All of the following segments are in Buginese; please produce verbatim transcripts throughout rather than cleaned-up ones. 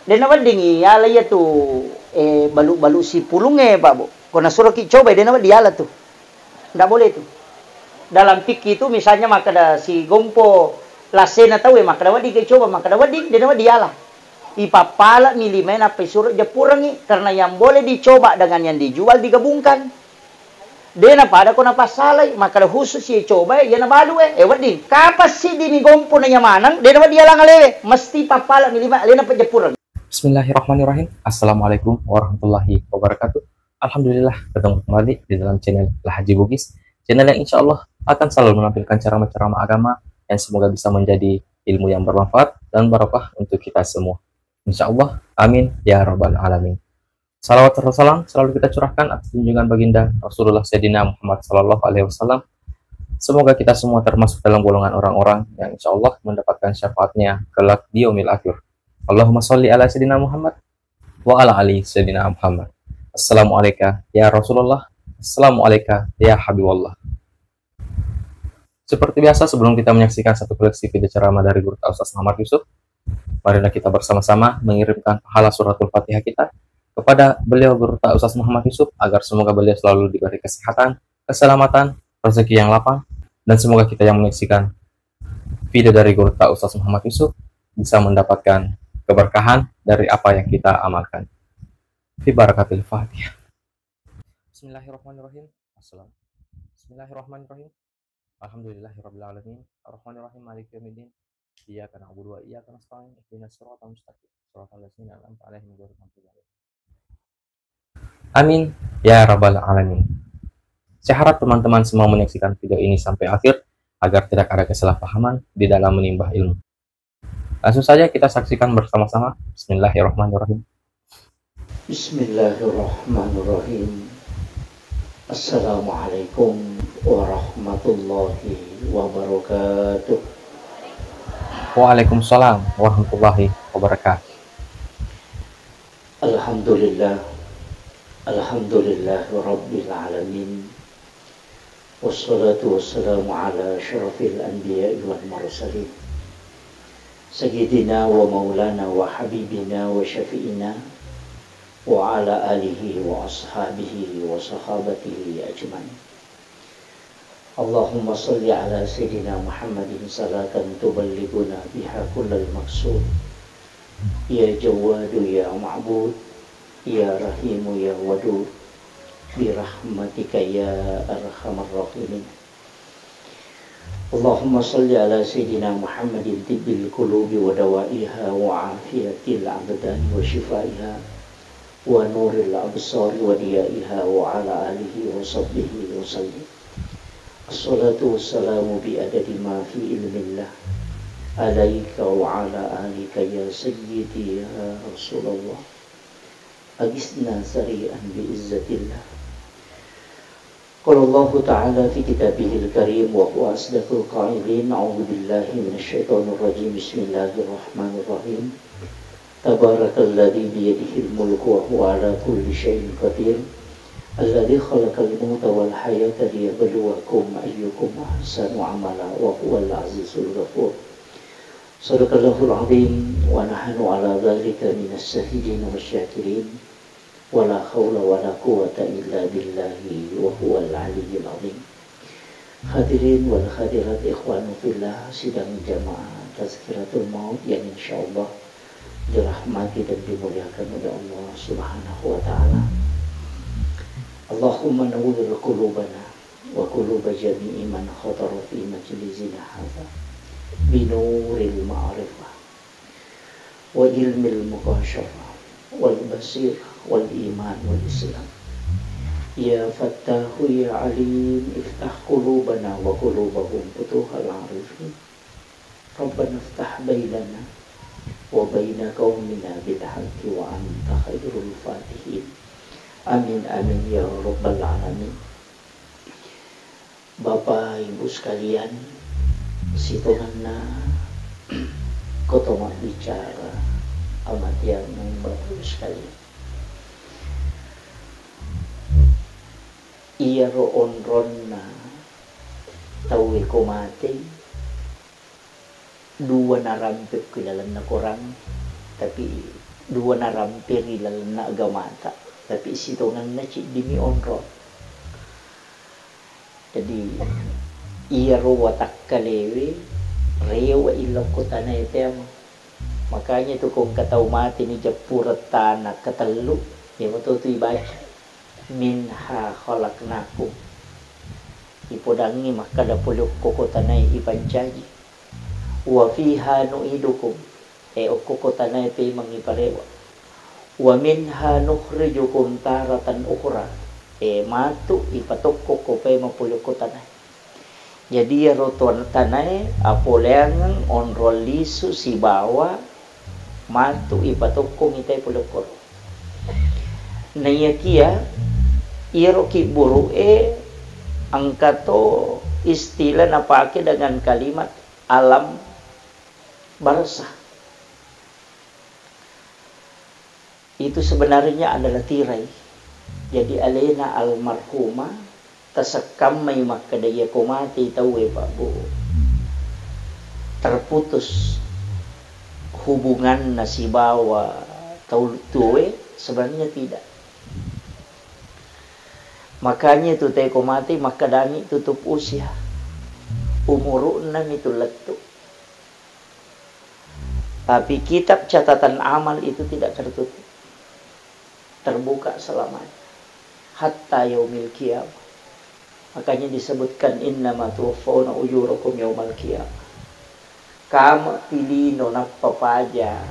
De' nawedding iyala iyatu, eh, balu'-balu' sipulung, eh, Pak Bu. Ko nasuroki coba, de' nawedding iyala tu. Ndak boleh tu. Dalam fikih itu misalnya makkeda sigompo lasena tau, eh, makkeda wedding ke coba, makkeda wedding, de' nawedding iyala. Ipappala mi limae nappa isuro jeppurengngi, karena yang boleh dicoba dengan yang dijual digabungkan. De' napada ko napassalai, makkeda khusus ye coba, eh, iyana balu, eh, eh, wedding. Kapang siddi mi gompo na iya maneng, de' nawedding iyala alewe, mesti pappala mi lima alena pejeppurengngi. Bismillahirrahmanirrahim. Assalamualaikum warahmatullahi wabarakatuh. Alhamdulillah, ketemu kembali di dalam channel Al Haji Bugis. Channel yang insya Allah akan selalu menampilkan ceramah-ceramah agama yang semoga bisa menjadi ilmu yang bermanfaat dan barokah untuk kita semua. Insya Allah, amin ya rabbal alamin. Salawat serta salam selalu kita curahkan atas junjungan baginda Rasulullah Sayyidina Muhammad sallallahu alaihi wasallam. Semoga kita semua termasuk dalam golongan orang-orang yang insya Allah mendapatkan syafaatnya kelak di yaumil akhir. Allahumma salli ala Sayyidina Muhammad wa ala ali Sayyidina Muhammad. Assalamualaikum ya Rasulullah. Assalamualaikum ya Habiballah. Seperti biasa, sebelum kita menyaksikan satu koleksi video ceramah dari Guru Ustaz Muhammad Yusuf, marilah kita bersama-sama mengirimkan pahala suratul Fatihah kita kepada beliau Guru Ustaz Muhammad Yusuf, agar semoga beliau selalu diberi kesehatan, keselamatan, rezeki yang lapang, dan semoga kita yang menyaksikan video dari Guru Ustaz Muhammad Yusuf bisa mendapatkan keberkahan dari apa yang kita amalkan. Fi barakatil Fatihah. Bismillahirrahmanirrahim. Assalam. Bismillahirrahmanirrahim. Alhamdulillahirabbil alamin. Arrahmanirrahim. Maliki yaumiddin. Iyyaka na'budu wa iyyaka nasta'in. Ihdinas siratal mustaqim. Siratal ladzina an'amta 'alaihim ghairil maghdubi 'alaihim. Amin ya rabbal alamin. Saya harap teman-teman semua menyaksikan video ini sampai akhir agar tidak ada kesalahpahaman di dalam menimba ilmu. Langsung saja kita saksikan bersama-sama. Bismillahirrahmanirrahim. Bismillahirrahmanirrahim. Assalamualaikum warahmatullahi wabarakatuh. Waalaikumsalam warahmatullahi wabarakatuh. Alhamdulillah. Alhamdulillah Rabbil Alamin. Wassalatu wassalamu ala asyrafil anbiya'i wal mursalin. Sayyidina wa maulana wa habibina wa syafi'ina wa ala alihi wa ashabihi wa sahabatihi ajmain. Allahumma salli ala Sayyidina Muhammadin salatan tuballighuna biha kullal maqsud. Ya Jawwadu ya Ma'bud, ya Rahimu ya Wadud, birahmatika ya arhamar rahimin. Allahumma salli ala Sayyidina Muhammadin tibbil qulubi wa dawaiha wa afiyatil abdani wa shifaiha wa nuril absari wa diyaiha wa ala alihi wa sahbihi wa sallim. Assalatu wassalamu bi adadi ma fi ilmillah alaika wa ala alika ya sayyidi ya Rasulullah. Agisna sari'an bi izzatillah. Qala Allahu ta'ala fi kitabihil karim wa huwa asdaqul qailin, a'udzu billahi minasy syaithanir rajim. Bismillahirrahmanirrahim. Tabarakalladzi biyadihil mulku wa huwa ala kulli syai'in qadir. Alladzi khalaqal mauta wal hayata liyabluwakum ayyukum ahsanu amala wa huwal azizul ghafur. Sadaqallahul azim wa nahnu ala dzalika minas syahidin wasy syakirin. Wala haula wala quwwata illa billahi wa huwal aliyyil azim. Hadirin wal hadirat, ikhwanu fillah, sidang jamaah tazkiratul maut yang insyaallah dirahmati dan dimuliakan oleh Allah Subhanahu wa taala. Allahumma nawwir qulubana wa quluba jami'i man hadara fi majlisina hadza binuril ma'rifah wa ilmil mukasyafah wal basir wal iman wal islam. Ya Fattahu ya Alim, iftah qulubana wa qulubahum futuhal arifin. Rabbana iftah bainana wa baina qaumina bil haqqi wa anta khairul fatihin. Amin, amin, ya rabbal alamin. Bapak Ibu sekalian, sitongenna koto mabbicara, amatiangngang Bapak Ibu sekalian. Iyaro onronna tauwe ko matei, dua narampe ku ilalenna korang, tapi dua narampe ri lalenna agamata, tapi sitongenna ciddimi onrong. Jadi, iyaro watakkalewe rewe illa ko tanae teama. Makanya tu ko engka tau mate ni jeppureng tana ketellu, ya betul tu ibaca, "Minha khalaqnakum." Ipodangngi makkada pole okko ko tanae ipancaji. "Wa fiha nu'idukum." E, okko ko tanae pemeng iparewa. "Wa minha nukhrijukum taratan ukhra." E, matu ipatokko ko pemeng pole okko tanae. Jadi, iyaro tuan tanae apoleangeng onrong lisu sibawa matu ipatokkong itae pole okkoro. Naiyakia, iyaro kibburu'e engka to istilah napake dengan kalimat alam barzah. Itu sebenarnya adalah tirai. Jadi, alena almarhumah tasekkammai makkeda, iya ko mate tauwe, Pak Bu, terputus hubunganna sibawa tau tuoe, sebenarnya tidak. Makanya itu te ko mate makkedani tutup usia. Umuru'na mitu lettu. Tapi kitab catatan amal itu tidak tertutup. Terbuka selamanya. Hatta yaumil qiyamah. Makanya disebutkan, "Innama tuwaffawna ujurakum yaumal qiyamah." Kama pilino nappa paja,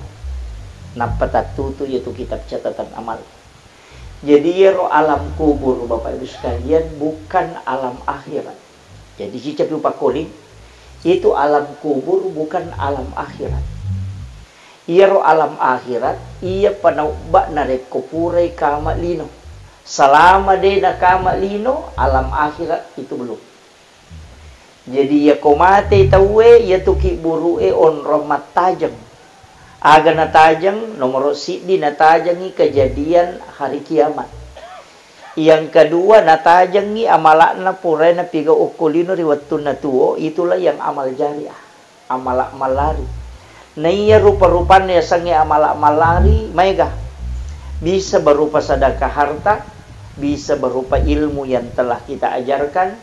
nappa tattutu yaitu kitab catatan amal. Jadi, iyaro alam kubur, Bapak Ibu sekalian, bukan alam akhirat. Jadi, cicca pi upakkoling, itu alam kubur bukan alam akhirat. Iyaro alam akhirat, iya panaubba narekko purai kama lino. Selama de nakama lino, alam akhirat itu belum. Jadi, iya ko mate tauwe, iyatu kibburu'e onrong mattajeng. Aga natajeng? Nomoro siddi, natajengi kejadian hari kiamat. Yang kedua, natajengi amala'na purae napigau okko lino ri wettunna tuo, itulah yang amal jariah, amala mallari. Naiya rupa-rupanna yasengnge amala mallari, maega. Bisa berupa sedekah harta, bisa berupa ilmu yang telah kita ajarkan,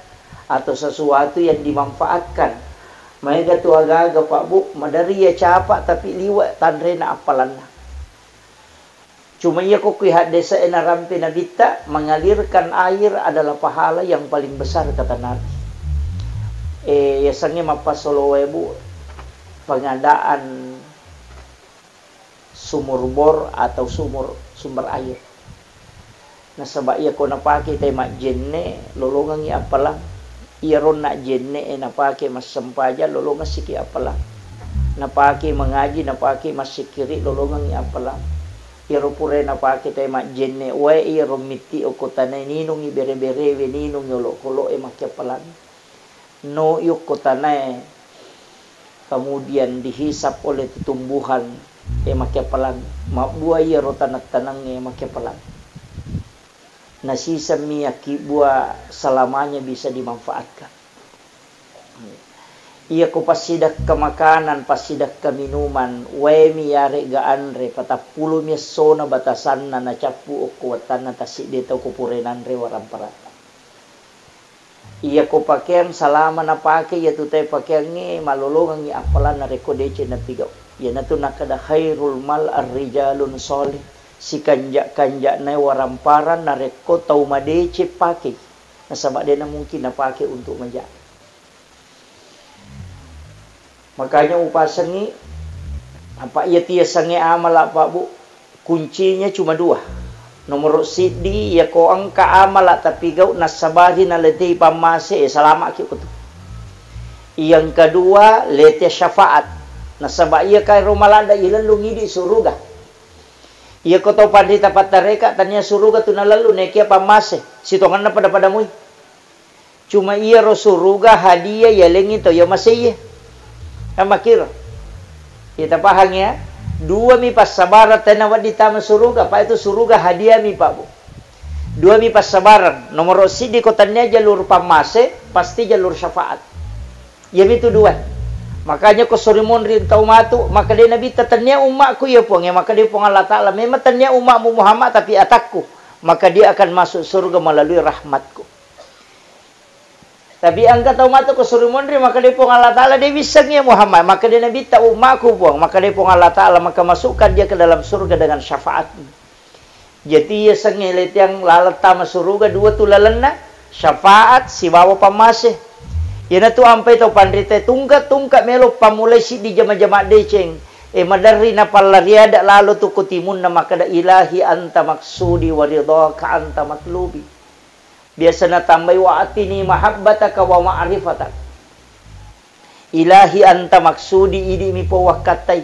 atau sesuatu yang dimanfaatkan. Maega tu aga-aga, Pak Bu, maderri iya capa tapi liwe tanrena appalanna. Cuma iya ko kui haddese narampe nabitta, mengalirkan air adalah pahala yang paling besar, kata Nabi. Eh, yasengnge mappasolo wae, Bu, pengadaan sumur bor atau sumur, sumber air. Nasaba iya ko napake tai majjenne, lolongengngi appalang. Iyaro najjenne e napake massempajang, lolongeng siki appalang. Napake mangaji, napake massikkiri, lolongengngi appalang. Iyaro pura napake tai majjenne wae, iyaro mitti okko tanae ninungngi bere-berewe, ninungngi olokolo'e, makke appalang. No yokko tanae, kemudian dihisap oleh tumbuhan, e, makke appalang. Mabbua iyaro taneng-tanengnge, makke appalang. Nasisemmi yakkibua selamanya bisa dimanfaatkan. Iya ko passidekka makanan, passidekka minuman, waemi yaregga anre, patappulomi essona batasanna nacappu okko wettanna tassiddi tau ko pura nanre waramparatta. Iya ko pakeang salama napake, iyatu tae pakeangnge malolongengngi appalang narekko deceng napigau. Iyanatu nakkeda khairul mal ar-rijalun shalih, sikanja-kanja'nae waramparang narekko tau madeceng pakei, nasaba de'na mungkin napake untuk maja. Makanya upasengngi, apa iya tiasengnge amala, Pak Bu, kuncinya cuma dua. Nomoro siddi, iya ko engka amala tapigau nassabari naletei pammase, e, salama'ki ko tu. Yang kedua, lete syafaat. Nasaba iya kairo maladda ilellung idi suruga. Iya ko tau panrita pattareka tania suruga tu nalellu, nekia pammase, sitongenna pada-pada mui. Cuma iyaro suruga hadiah yalengngi tau iya maseiye. Kan makkiro. Kita pahang ya. Dua mi passabarang tena wedding tama suruga, apa itu suruga hadiah mi, Pak Bu. Dua mi passabarang. Nomoro siddi ko tania jalur pammase, pasti jalur syafaat. Iya mi tu dua. Makanya ko suri monri tau matu, maka de Nabitta, "Tennia ummaku iya Puang, ya maka de Puang Allah Ta'ala, memang tennia ummamu Muhammad, tapi atakku, maka dia akan masuk surga melalui rahmatku." Tapi engka tau matu ko suri monri, maka de Puang Allah Ta'ala, de wissengngi Muhammad, maka de Nabitta, "Ummaku Puang," maka de Puang Allah Ta'ala, maka masukkan dia ke dalam surga dengan syafaatmu. Jadi, iya sengnge letiang laleng tama suruga dua tu lalenna, syafaat sibawa pammase. Iyanatu ampai tau panrita tungka-tungka melo pammulai siddi jama-jama deceng. E, maderri napallariada lalo tu ko timunna makkeda, "Ilahi anta maksudi wa ridhaka anta matlubi." Biasa natambai, "Wa atini mahabbataka wa ma'rifataka." Ilahi anta maksudi, idi'mi Puang wakkattai.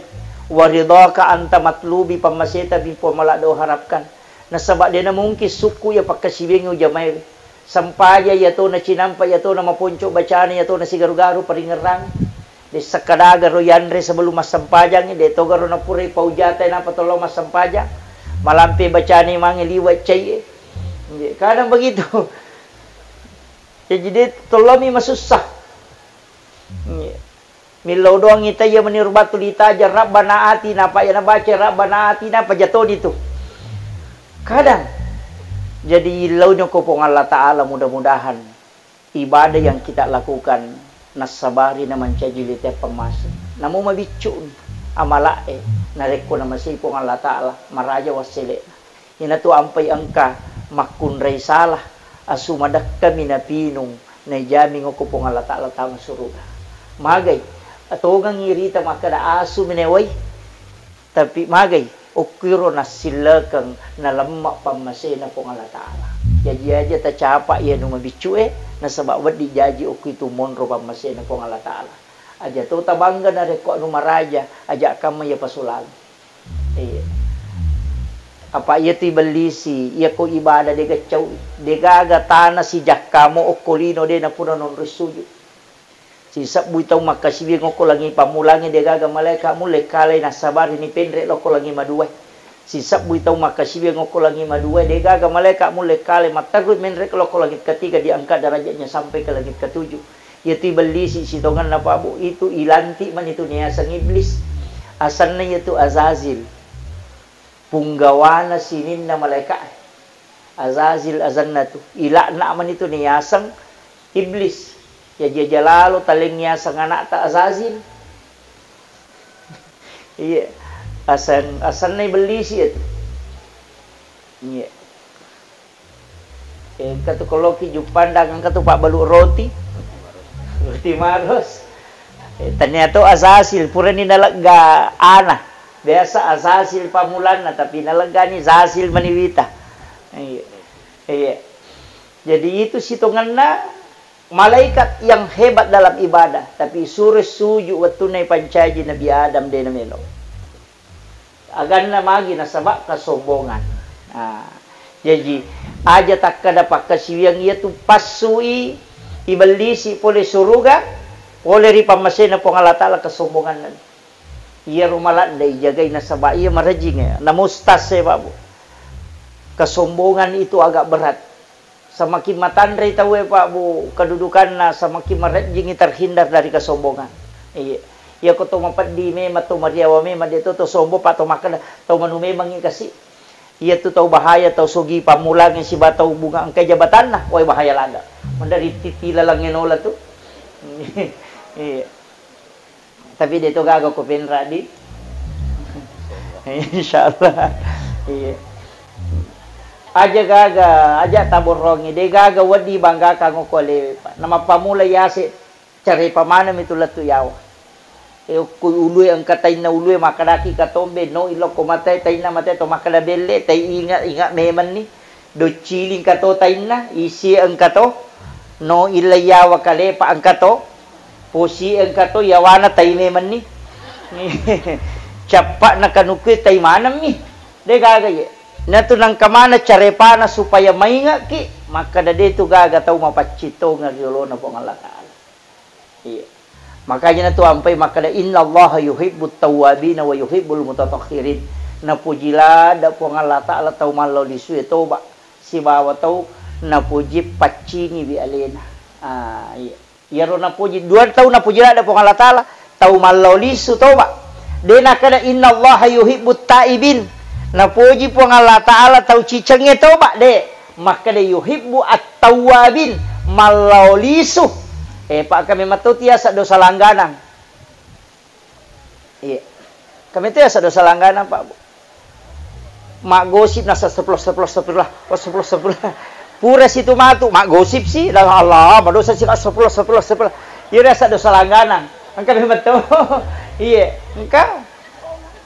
Wa ridhaka anta matlubi, pammaseta mi Puang maladde uharapkan. Nasaba de namungkin sukku iya pakkasiwiangngi ujamaewe. Sempajang iyatona cinampa, iyatona maponco bacana, iyatona sigaru-garu paringerrang. De sakkadaga ro yanre sebelum massempajang, de togaro napurai paujatai napa tollo massempajang. Malampe bacani mange liwa cai e. Kadang begitu. Jaji de tollomi masussa. Millau doang ita iya meniru batu litaja Rabbana atina, apa iya nabaca Rabbana atina, apa jatoni tu. Kadang. Jadi illauni ko Puang Allah Ta'ala, mudah-mudahan ibadah yang kita lakukan nassabari na mancaji lite pammase. Namo mabiccu amala'e, narekko namasei Puang Allah Ta'ala, maraja wassele'na. Iyanatu ampai engka makkunrai salah, asu madekkami napinung, naijami ngoko Puang Allah Ta'ala tama suruga. Magai, atongengi rita makkeda asu menewai, tapi magai, okkuiro nassillekeng nalemma pammasena Puang Allah Ta'ala. Jaji aja tacapa iya nu mabiccue, nasaba wedding jaji okkuitu monro pammasena Puang Allah Ta'ala. Aja to tabangga narekko anu maraja, aja kamma iya pasulang. Iya. Apa iya tu ibellisi, iya ko ibadah de gaccau, degaga tana sijakkamo okko lino de napura nonroi sujud. Sisebbui tau makkasiwiang okko langi pammulangi degaga malaika mulle kalai nassabari ni penre lokko langi maduai. Sisebbui tau makkasiwiang okko langi maduai degaga malaika mulle kalai matterru menre lokko langit ketiga diangkat derajatnya sampai ke langit ketujuh. Iyatu ibellisi sitongenna, Pak Bu, itu ilantik manitu niaseng iblis. Asenna iyatu Azazil. Punggawana sininna malaika'e. Azazil asenna tu. Ila'na manitu niaseng iblis. Jaji aja lalo taleng niaseng anakta Azazil. Iya. Aseng, asenna ibellisi iyatu. Iya. Engka tu koloki juppandang, engka tu pabbalu roti. Roti maros. Eh, tania to Azazil, purani nalegga ana. Biasa Azazil pamulanna, tapi naleggani Zazil maniwita. Iya. Iya. Jadi itu sitongenna malaikat yang hebat dalam ibadah, tapi suro sujud wettunna ipancaji Nabi Adam de namelo. Aganna magi nasaba kesombongan. Nah, jaji aja takkada pakkasiwiang iyatu passui ibellisi pole suruga, pole ri pammasena Puang Allah Ta'ala kesombongan. Iyaro maladde ijagai nasaba iya marejing ya. Namustas ya, Pak Bu. Kesombongan itu agak berat. Semakin matanrei tauwe, Pak Bu, kedudukanna, semakin marejjingi terhindar dari kesombongan. Iya. Iya ko to mapeddi memang, to mariawa memang, de to, to sombong, Pak, to makkeda, to manu memangngi kasi. Iya tu tau bahaya, tau sogi pammulangi siba tau bunga engkai jabatanna, wai bahaya ladde. Mendari titi lalangnge nola tu. Iya. Tapi de to gaga ko penra di. Insyaallah. Iya. Aja gaga, aja taborrongi, de gaga wedi bangga kango ko lewe, Pak. Namappamula yase carepa maneng mi tu lettu yawa. E, okko ulue engka tainna ulue makkedaki katombe, no ilokko mate tainna mate to makkeda belle, tai inga, inga memenni. Docciling kato tainna, isi engka to, no illa yawa kalepa engka to, posi engka to, yawana tai memenni. Cappa na kanukue tai manemmi. De gaga ye. Natu nangka mana carepana supaya maingaki, makkeda de tu gaga tau mapaccing tongeng ri olona Puang Allah Ta'ala. Iya. Makanya natu ampai makkeda, "Innallaha yuhibbut tawwabina wa yuhibbul mutatahhirin." Napuji ladde Puang Allah Ta'ala tau mallau lisue toba, sibawa tau napuji paccingiwi alena. Ah, iya. Iyaro napuji, dua tau napuji ladde Puang Allah Ta'ala, tau mallao lisu toba. De nakkeda, "Innallaha yuhibbut taibin." Napoji Puang Allah Ta'ala tau cicengnge toba, de. Makkeda, "Yuhibbu at-tawwabin," mallao lisu. Eh, Pak, kami metto tiasa dosa langganang. Iya. Kami tiasa dosa langganang, Pak, Bu. Maggosip nasa astagfirullah, astagfirullah, astagfirullah, astagfirullah, astagfirullah. Pura situ matu, maggosip si, la Allah, madosa si, astagfirullah, astagfirullah, astagfirullah. Iya rasa dosa langganang. Engka memang betul. Iya, engka.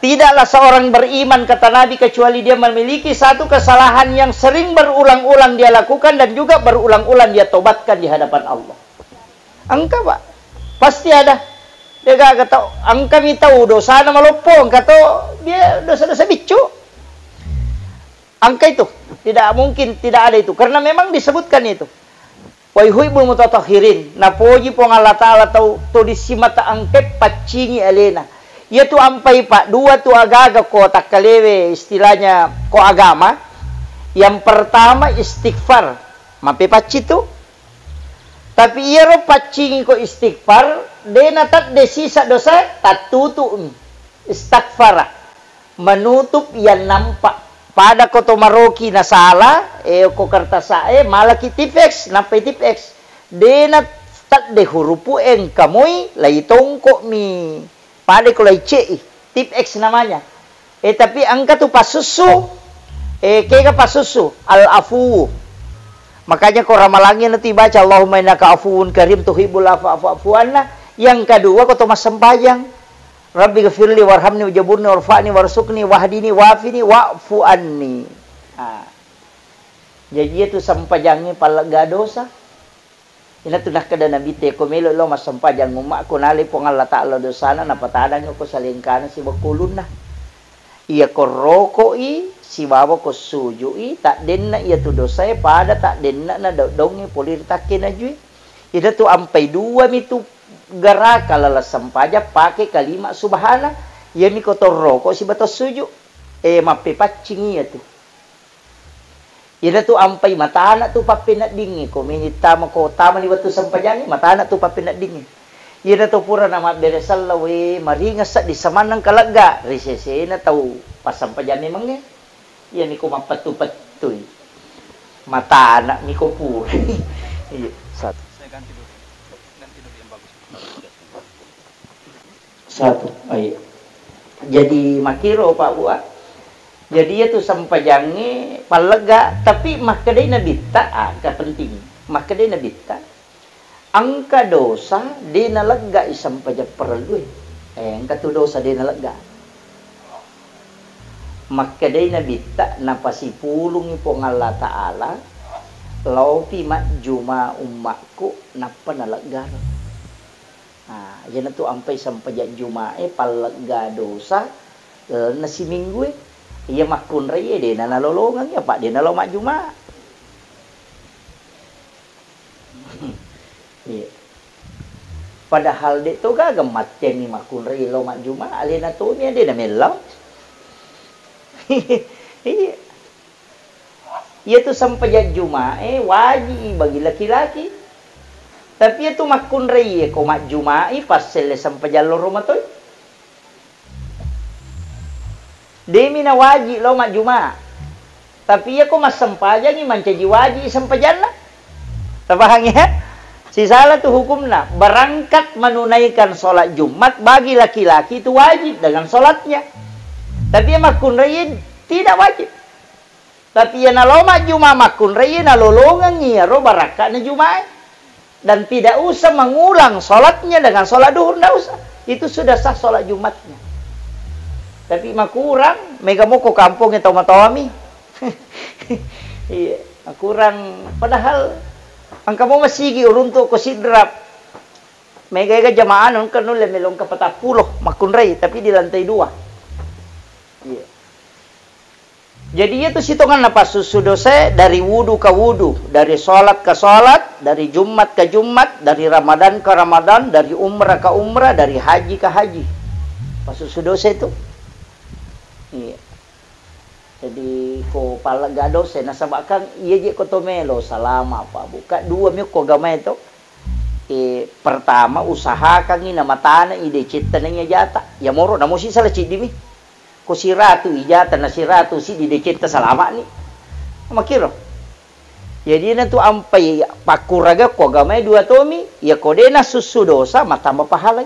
Tidaklah seorang beriman, kata Nabi, kecuali dia memiliki satu kesalahan yang sering berulang-ulang dia lakukan dan juga berulang-ulang dia tobatkan di hadapan Allah. Engka, Pak. Pasti ada. Degaga tau, engkami tau dosana maloppo, engka to dia dosa-dosa biccu. Engka itu. Tidak mungkin tidak ada itu. Karena memang disebutkan itu. "Wa yuhibbul mutatahhirin." Napoji Puang Allah Ta'ala tau to disimata engke paccingi alena. Iyatu ampai, Pak, dua tu agaga ko takkalewe, istilahnya ko agama. Yang pertama istighfar. Mappepacci tu. Tapi iyaro paccingi ko istighfar, de natedde sisa dosa, tattutu'mi. Istaghfara. Menutup yang nampak. Pada ko to maroki nasala, eh, ko kertasa'e, malaki tipeks, nappai tipeks. De natedde hurupu engka moi, lai tongko'mi. Pada ko lai ce'i, tipeks namanya. Eh, tapi engka tu pasussu, eh, kega pasussu, al-afu. Makanya ko ramalangi nanti baca, "Allahumma innaka afuwun karim tuhibbul afwa fa'fu anna." Yang kedua, ko to massempajang. "Rabbi ghafirli warhamni wajaburni warfa'ni warzuqni wahdini wa'fini wa'fu anni." Ah. Jaji itu sempajangnge pallegga dosa. Inatu nakkeda Nabitta, "Ko melo lao massempajang ummakku, nalai Puang Allah Ta'ala dosana, napatanang ko salengkana sibawa ulunna. Iya ko roko'i sibawa ko suju'i, taddenna iyatu dosae pada taddenna na daung-daungnge pole ri takke najue." Inatu ampai dua mitu garaka laleng sempajang pake kalima subhana. Iyami ko torroko sibawa tossuju. Eh, mappepaccingi iyatu. Iyanatu ampai matana tu pappeneddingnge, ko meni tama, ko tamani wettu sempajangnge, matana tu pappeneddingnge. Iyanatu pura namabbere sello, we, maringeng sedding samanneng kalegga, ri sesena tau passempajang memengnge. Iyami ko mappettu-pettui. Matana mi ko pura. Iya, satu. Satu. Oh, iya. Jadi makkiro, Pak, Bu, ah. Jadi iyatu sempajangnge pallegga, tapi makkedai Nabitta, ah, engka penting. Makkedai Nabitta, engka dosa de naleggai sempajang parellue. Eh, engka tu dosa de nalegga. Makkedai Nabitta, napasipulungi Puang Allah Ta'ala, laopi majjuma ummakku, nappa naleggaro. Nah, iyanatu ampai sempajang Juma'e pallegga dosa lalenna siminggue. Iya makkunraie de na nalolongeng, apa de nalo majjuma. Iya. Padahal de to gaga matteni makkunrai lao majjuma, alena tomi de na mellau. Iya. Iyatu sempajang Juma'e waji'i bagi laki-laki. Tapi iyatu makkunraie ko majjuma'i passelle sempajang loro matoi. Demi na waji' lao majjuma. Tapi iya ko massempajangi mancaji waji' sempajanna. Tapahang ya? Sisala tu hukumna. Berangkat menunaikan sholat Jumat bagi laki-laki itu wajib dengan sholatnya. Tapi iya makkunraie tidak wajib. Tapi iya nalo majjuma makkunrai, nalolongengngi iyaro barakka'na Juma'e. Dan tidak usah mengulang sholatnya dengan sholat duhur, ndak usah. Itu sudah sah sholat Jumatnya. Tapi makurang, mega moko kampongnya tau matoami. Iya, makurang. Padahal engka mo masigi uruntu ko Sidrap. Mega ega jamaah engka nulle melong ke patappulo makkunrai, tapi di lantai dua. Iya. Jadi, iyatu sitongenna passussu dosae dari wudu ka wudu, dari salat ka salat, dari Jumat ka Jumat, dari Ramadan ka Ramadan, dari umrah ka umrah, dari haji ka haji. Passussu dosa itu. Iya. Jadi, ko pallegga dosa, nasaba kan iya je ko to melo salama, Pak, Bu. Ka dua mi ko agamae to. Eh, pertama usahakangngi namatana i decetta naiya jata. Iya moro namosi sala ciddimi. Ko siratu ijata na siratu siddi decetta salama'ni. Makkiro. Jadi na tu ampai pakkuraga ko agamae dua tomi, iya ko de nasussu dosa, matamba pahalai.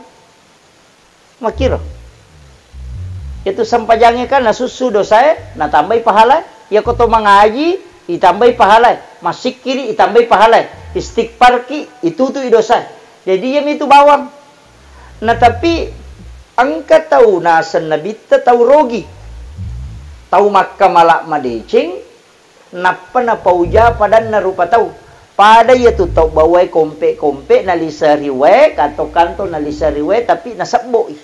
Makkiro. Itu sempajangnge kan nasussu dosae, natambai pahala. Iya ko to mangaji, itambai pahala. Massikkiri, itambai pahala. Istighfarki, itutui dosa. Jadi iya mitu bawang. Na tapi engka tau naseng nabitta tau rogi. Tau makkamala madeceng, nappa napauja padanna rupa tau. Pada iyatu tau bawai kompe-kompe naliseri wae, kanto-kanto naliseri wae, tapi nasebbo'i.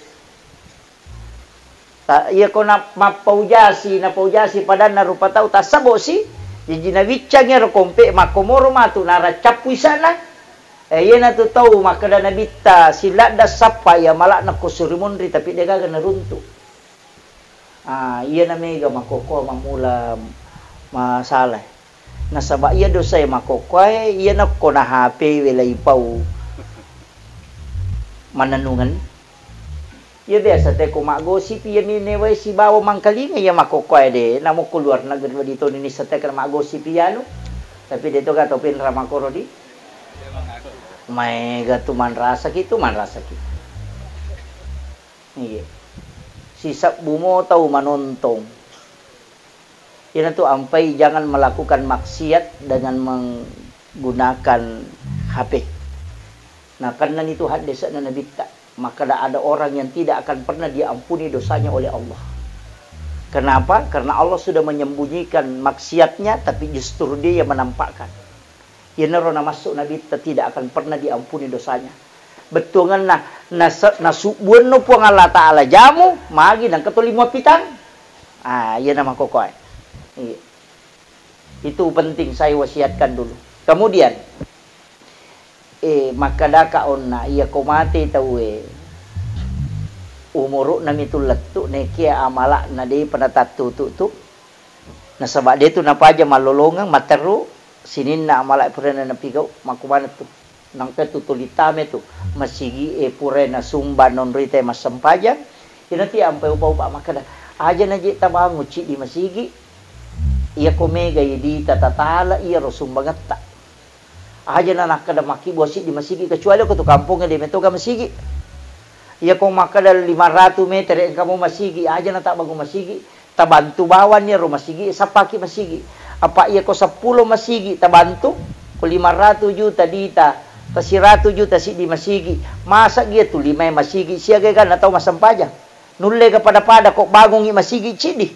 Ta-, iya ko na-, mappaujasi, napaujasi padanna rupa tau, tassebbo'si, jaji nawiccangi ero kompe, makkomoro matu naraccappu isana. Eh, iyanatu tau makkeda nabitta, siladda sappa iya mala'na ko surimunri, tapi degaga naruntu. Ah, iyana mega makkokkoe mammula masalae. Nasaba iya dosae makkokkoe, iyana ko na H P welai pau manennungeng. Iya biasa te ko maggosip iya minewai sibawa mangkalinga iya makkokkoe de. Namo ko luar negeri wedding toni nisseng te kena maggosip iya anu. Tapi de to gato pinra makkoro di. Maega tu manrasaki tu manrasaki. Iya. Sisebbu mo tau manontong. Iyanatu ampai jangan melakukan maksiat dengan menggunakan H P. Nah, karena itu haddese'na Nabitta. Maka ada orang yang tidak akan pernah diampuni dosanya oleh Allah. Kenapa? Karena Allah sudah menyembunyikan maksiatnya, tapi justru dia yang menampakkan. Iyanaro namassu Nabitta tidak akan pernah diampuni dosanya. Bettuangenna, nase-, nasubbuanno Puang Allah Ta'ala jamu, magi nengka toli muappitang. Ah, iyana makkokkoe. Iya. Itu penting saya wasiatkan dulu. Kemudian, eh, makkedaka onna, iya ko mate tauwe, umuru'na mitu lettu, nekia amala'na depa natattutu tu, Nasaba de tu napaja mallolongeng, matteru sininna amala purana napigau, makkumaneng tu. Nangka tu tuli tame tu, masigi e pura nasumba nonrita massempajang, inati ampai upa-upa makkeda, aja na je tabangun ciddi masigi, iya ko mega idi tatatala iya ro sumbangetta. Aja na nakkeda makkibua siddi masigi, kecuali ko tu kampongnge de metoga masigi. Iya ko makkeda lima ratu meter engka mo masigi, aja na tabbangun masigi, tabantu bawanni ro masigi, sappaki masigi. Apa iya ko seppulo masigi tabantu, ko lima ratu juta dita, ta siratu juta siddi masigi, masa gia tu limae masigi, siaga ganna tau massempajang. Nulle ga pada-pada ko bangungi masigi ciddi.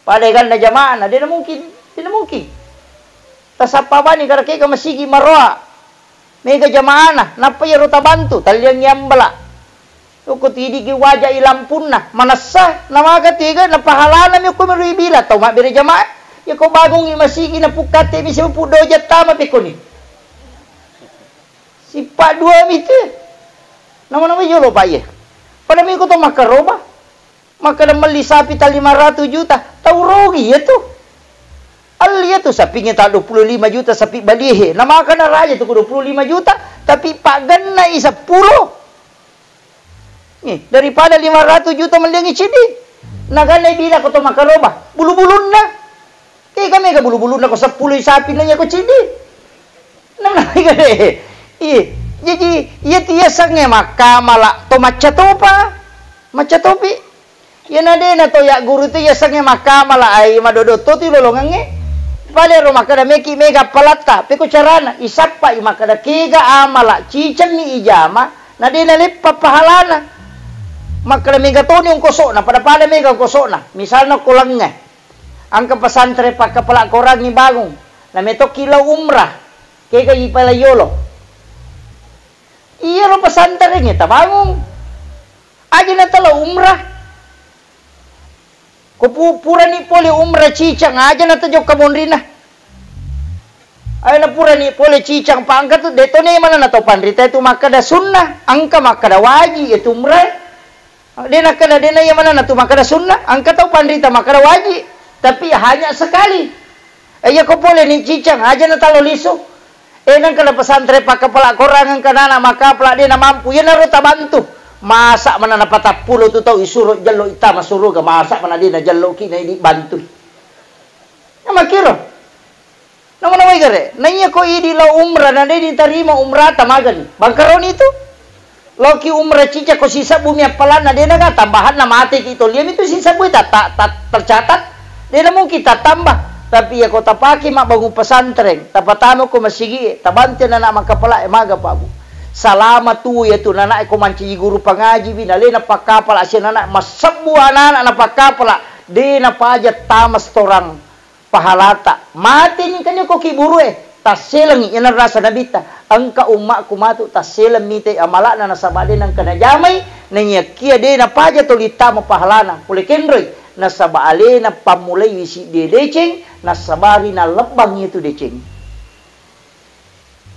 Pada ganna jama'na, de na mungkin, de na mungkin. Tasappa bani karakeka masigi maroa. Mega jama'na, nappa iyaro tabantu, talliangngi ambala. Ko tidigi waja i lampunna, manessa, namaga tega, na pahalana mi ko mero ibila, tau mabbere jamaah. Iya ko bangungi masigi na pukkatte mi sepupu doja tama pekoni. Sipa dua mi tu. Nama-nama yolo pa iye. Pada mi ko to makkaroba. Makkeda melli sapi ta lima ratu juta, tau rogi iya tu. Alli iya tu sapingnge ta dua puluh lima juta sapi baliehe. Namakana raja tu ko dua puluh lima juta, tapi paggenna i seppulo. Nih, daripada lima ratu juta melliangi ciddi. Naganna i bila ko to makkaroba, bulu-bulunna. Kega mega bulu-bulunna ko seppulo i sapi nanya ko ciddi. Namna mega de. Iya. Jadi iya tiasangnge makkamala to macca topa. Macca topi. Iyana de na to ya guru tu yasengnge makkamala ai madodo to tu lolongengnge. Pale ro makkeda meki mega palatta, peko carana, isappa i makkeda kega amala ciceng mi ijama, na de na leppa pahalana. Makkeda mega toni ongkosokna, pada-pada mega ongkosokna. Misalna ko lengnge, engka pesantren pakkapala korangngi bangung, na metokki lao umrah, kega ipala yolo. Iyaro pesantrengnge tabangung. Aja na talo umrah. Ko pu-, purani pole umrah cicang, aja na tajokka monrina. Aja na purani pole cicang, pa engka tu, de to ne mana na to panrita tu makkeda sunnah, engka makkeda waji, itu umrah. De nakkeda, de na iya mana na tu makkeda sunnah, engka tau panrita makkeda waji, tapi hanya sekali. Eh, iya ko pole ni cicang, aja na talo lisu. Eh, nengka na pesantren pakkapala korang, engka nana makkapala de namampu, iyanaro tabantu. Masa mana napatappulo tu tau isuro jello ittama suruga, masa mana de najelloki na idi bantui. Na makkiro. Nama-namai gare, naiya ko idi lao umrah na de ditarima umrata magani. Bangkaroni tu. Loki umrah cica ko sisebbu mi appalanna, de naga tambahanna, mateki toliami tu sisebbu ta, ta, ta, tercatat. De na mungkin tattambah. Tapi iya ko tapake mabbangung pesantren, tapatama ko masigi e, tabantu anak makkapala e, maga Pak Bu. Salama tu iya tu anak e ko mancaji guru pangaji bi, nalena pakkapala sia anak, massebbu anak-anak napakkapala, de napaja tama setoran pahalata. Mateni engkani ko kiburu e, tasselengi, iyana rasa Nabitta, engka ummakku matu tasseleng mitai amala'na nasaba de nengka najamai, naiyakia de napaja toli tama pahalana, pole kenroi, nasaba alena pammulai wisi de deceng, nasabari nalebbang itu deceng.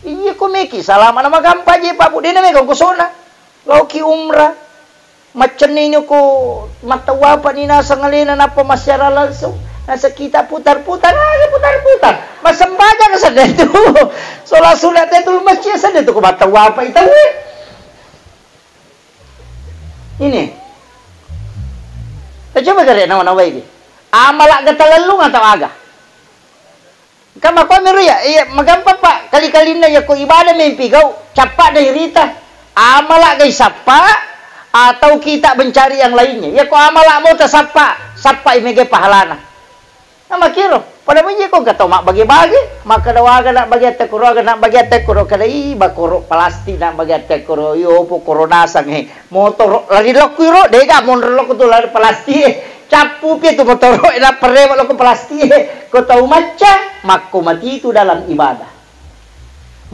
Iya ko meki salama na magampa je Pak Bu, de na mega kosona. Laoki umrah. Maccennini ko mattawapa ni naseng alena nappa massiara langsung. Naseng kita putar-putar aja, putar-putar. Massempajang sedde tu. Sholat sunat tetul masjid sedde tu ko mattawapa i tauwe. Ini. Tacoba gare nawa-nawa ini. Amala ga talellung atau aga? Engka makkua miro iya, iya, magampang, Pak. Kali-kalinna iya ko ibadah mempi gau, cappa dai rita. Amala gai sappa atau kita mencari yang lainnya. Iya ko amala mo tasappa, sappa i mega pahalana. Nah, makkiro, pada menye ko engka tau mabbage-bage, makkeda waga na bage atte koro, aga na bage atte koro, kada i bakoro plastik na bage atte koro, iyo po koro nasang he. Motoro lari lokku iro, dega monro lokku tu lari plastik e. Cappu pi tu motoro e, nappa rewe lokku plastik e. Ko tau macca, makko mati tu dalam ibadah.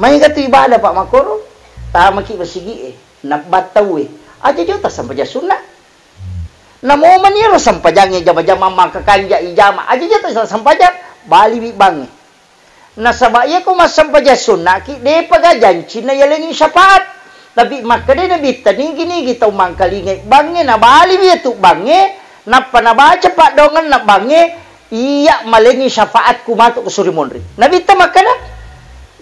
Maega tu ibadah, Pak, makkoro? Tamaki masigi e, nabba tau e. Aja jo tassempajang sunna. Namo mani ro sempajangnge jama-jama maka kanja ijama. Aja jo tassempajang, bali wi bangnge. Nasaba iya ko massempajang sunnaki, depa ga jancinna yalengi syafaat. Tapi makkeda Nabitta, nigi-nigi tau mangkalingai bangnge, nabaliwi iyatu bangnge, nappa nabaca paddoangenna bangnge, iya malengi syafaatku matu ko suri monri. Nabitta makkeda,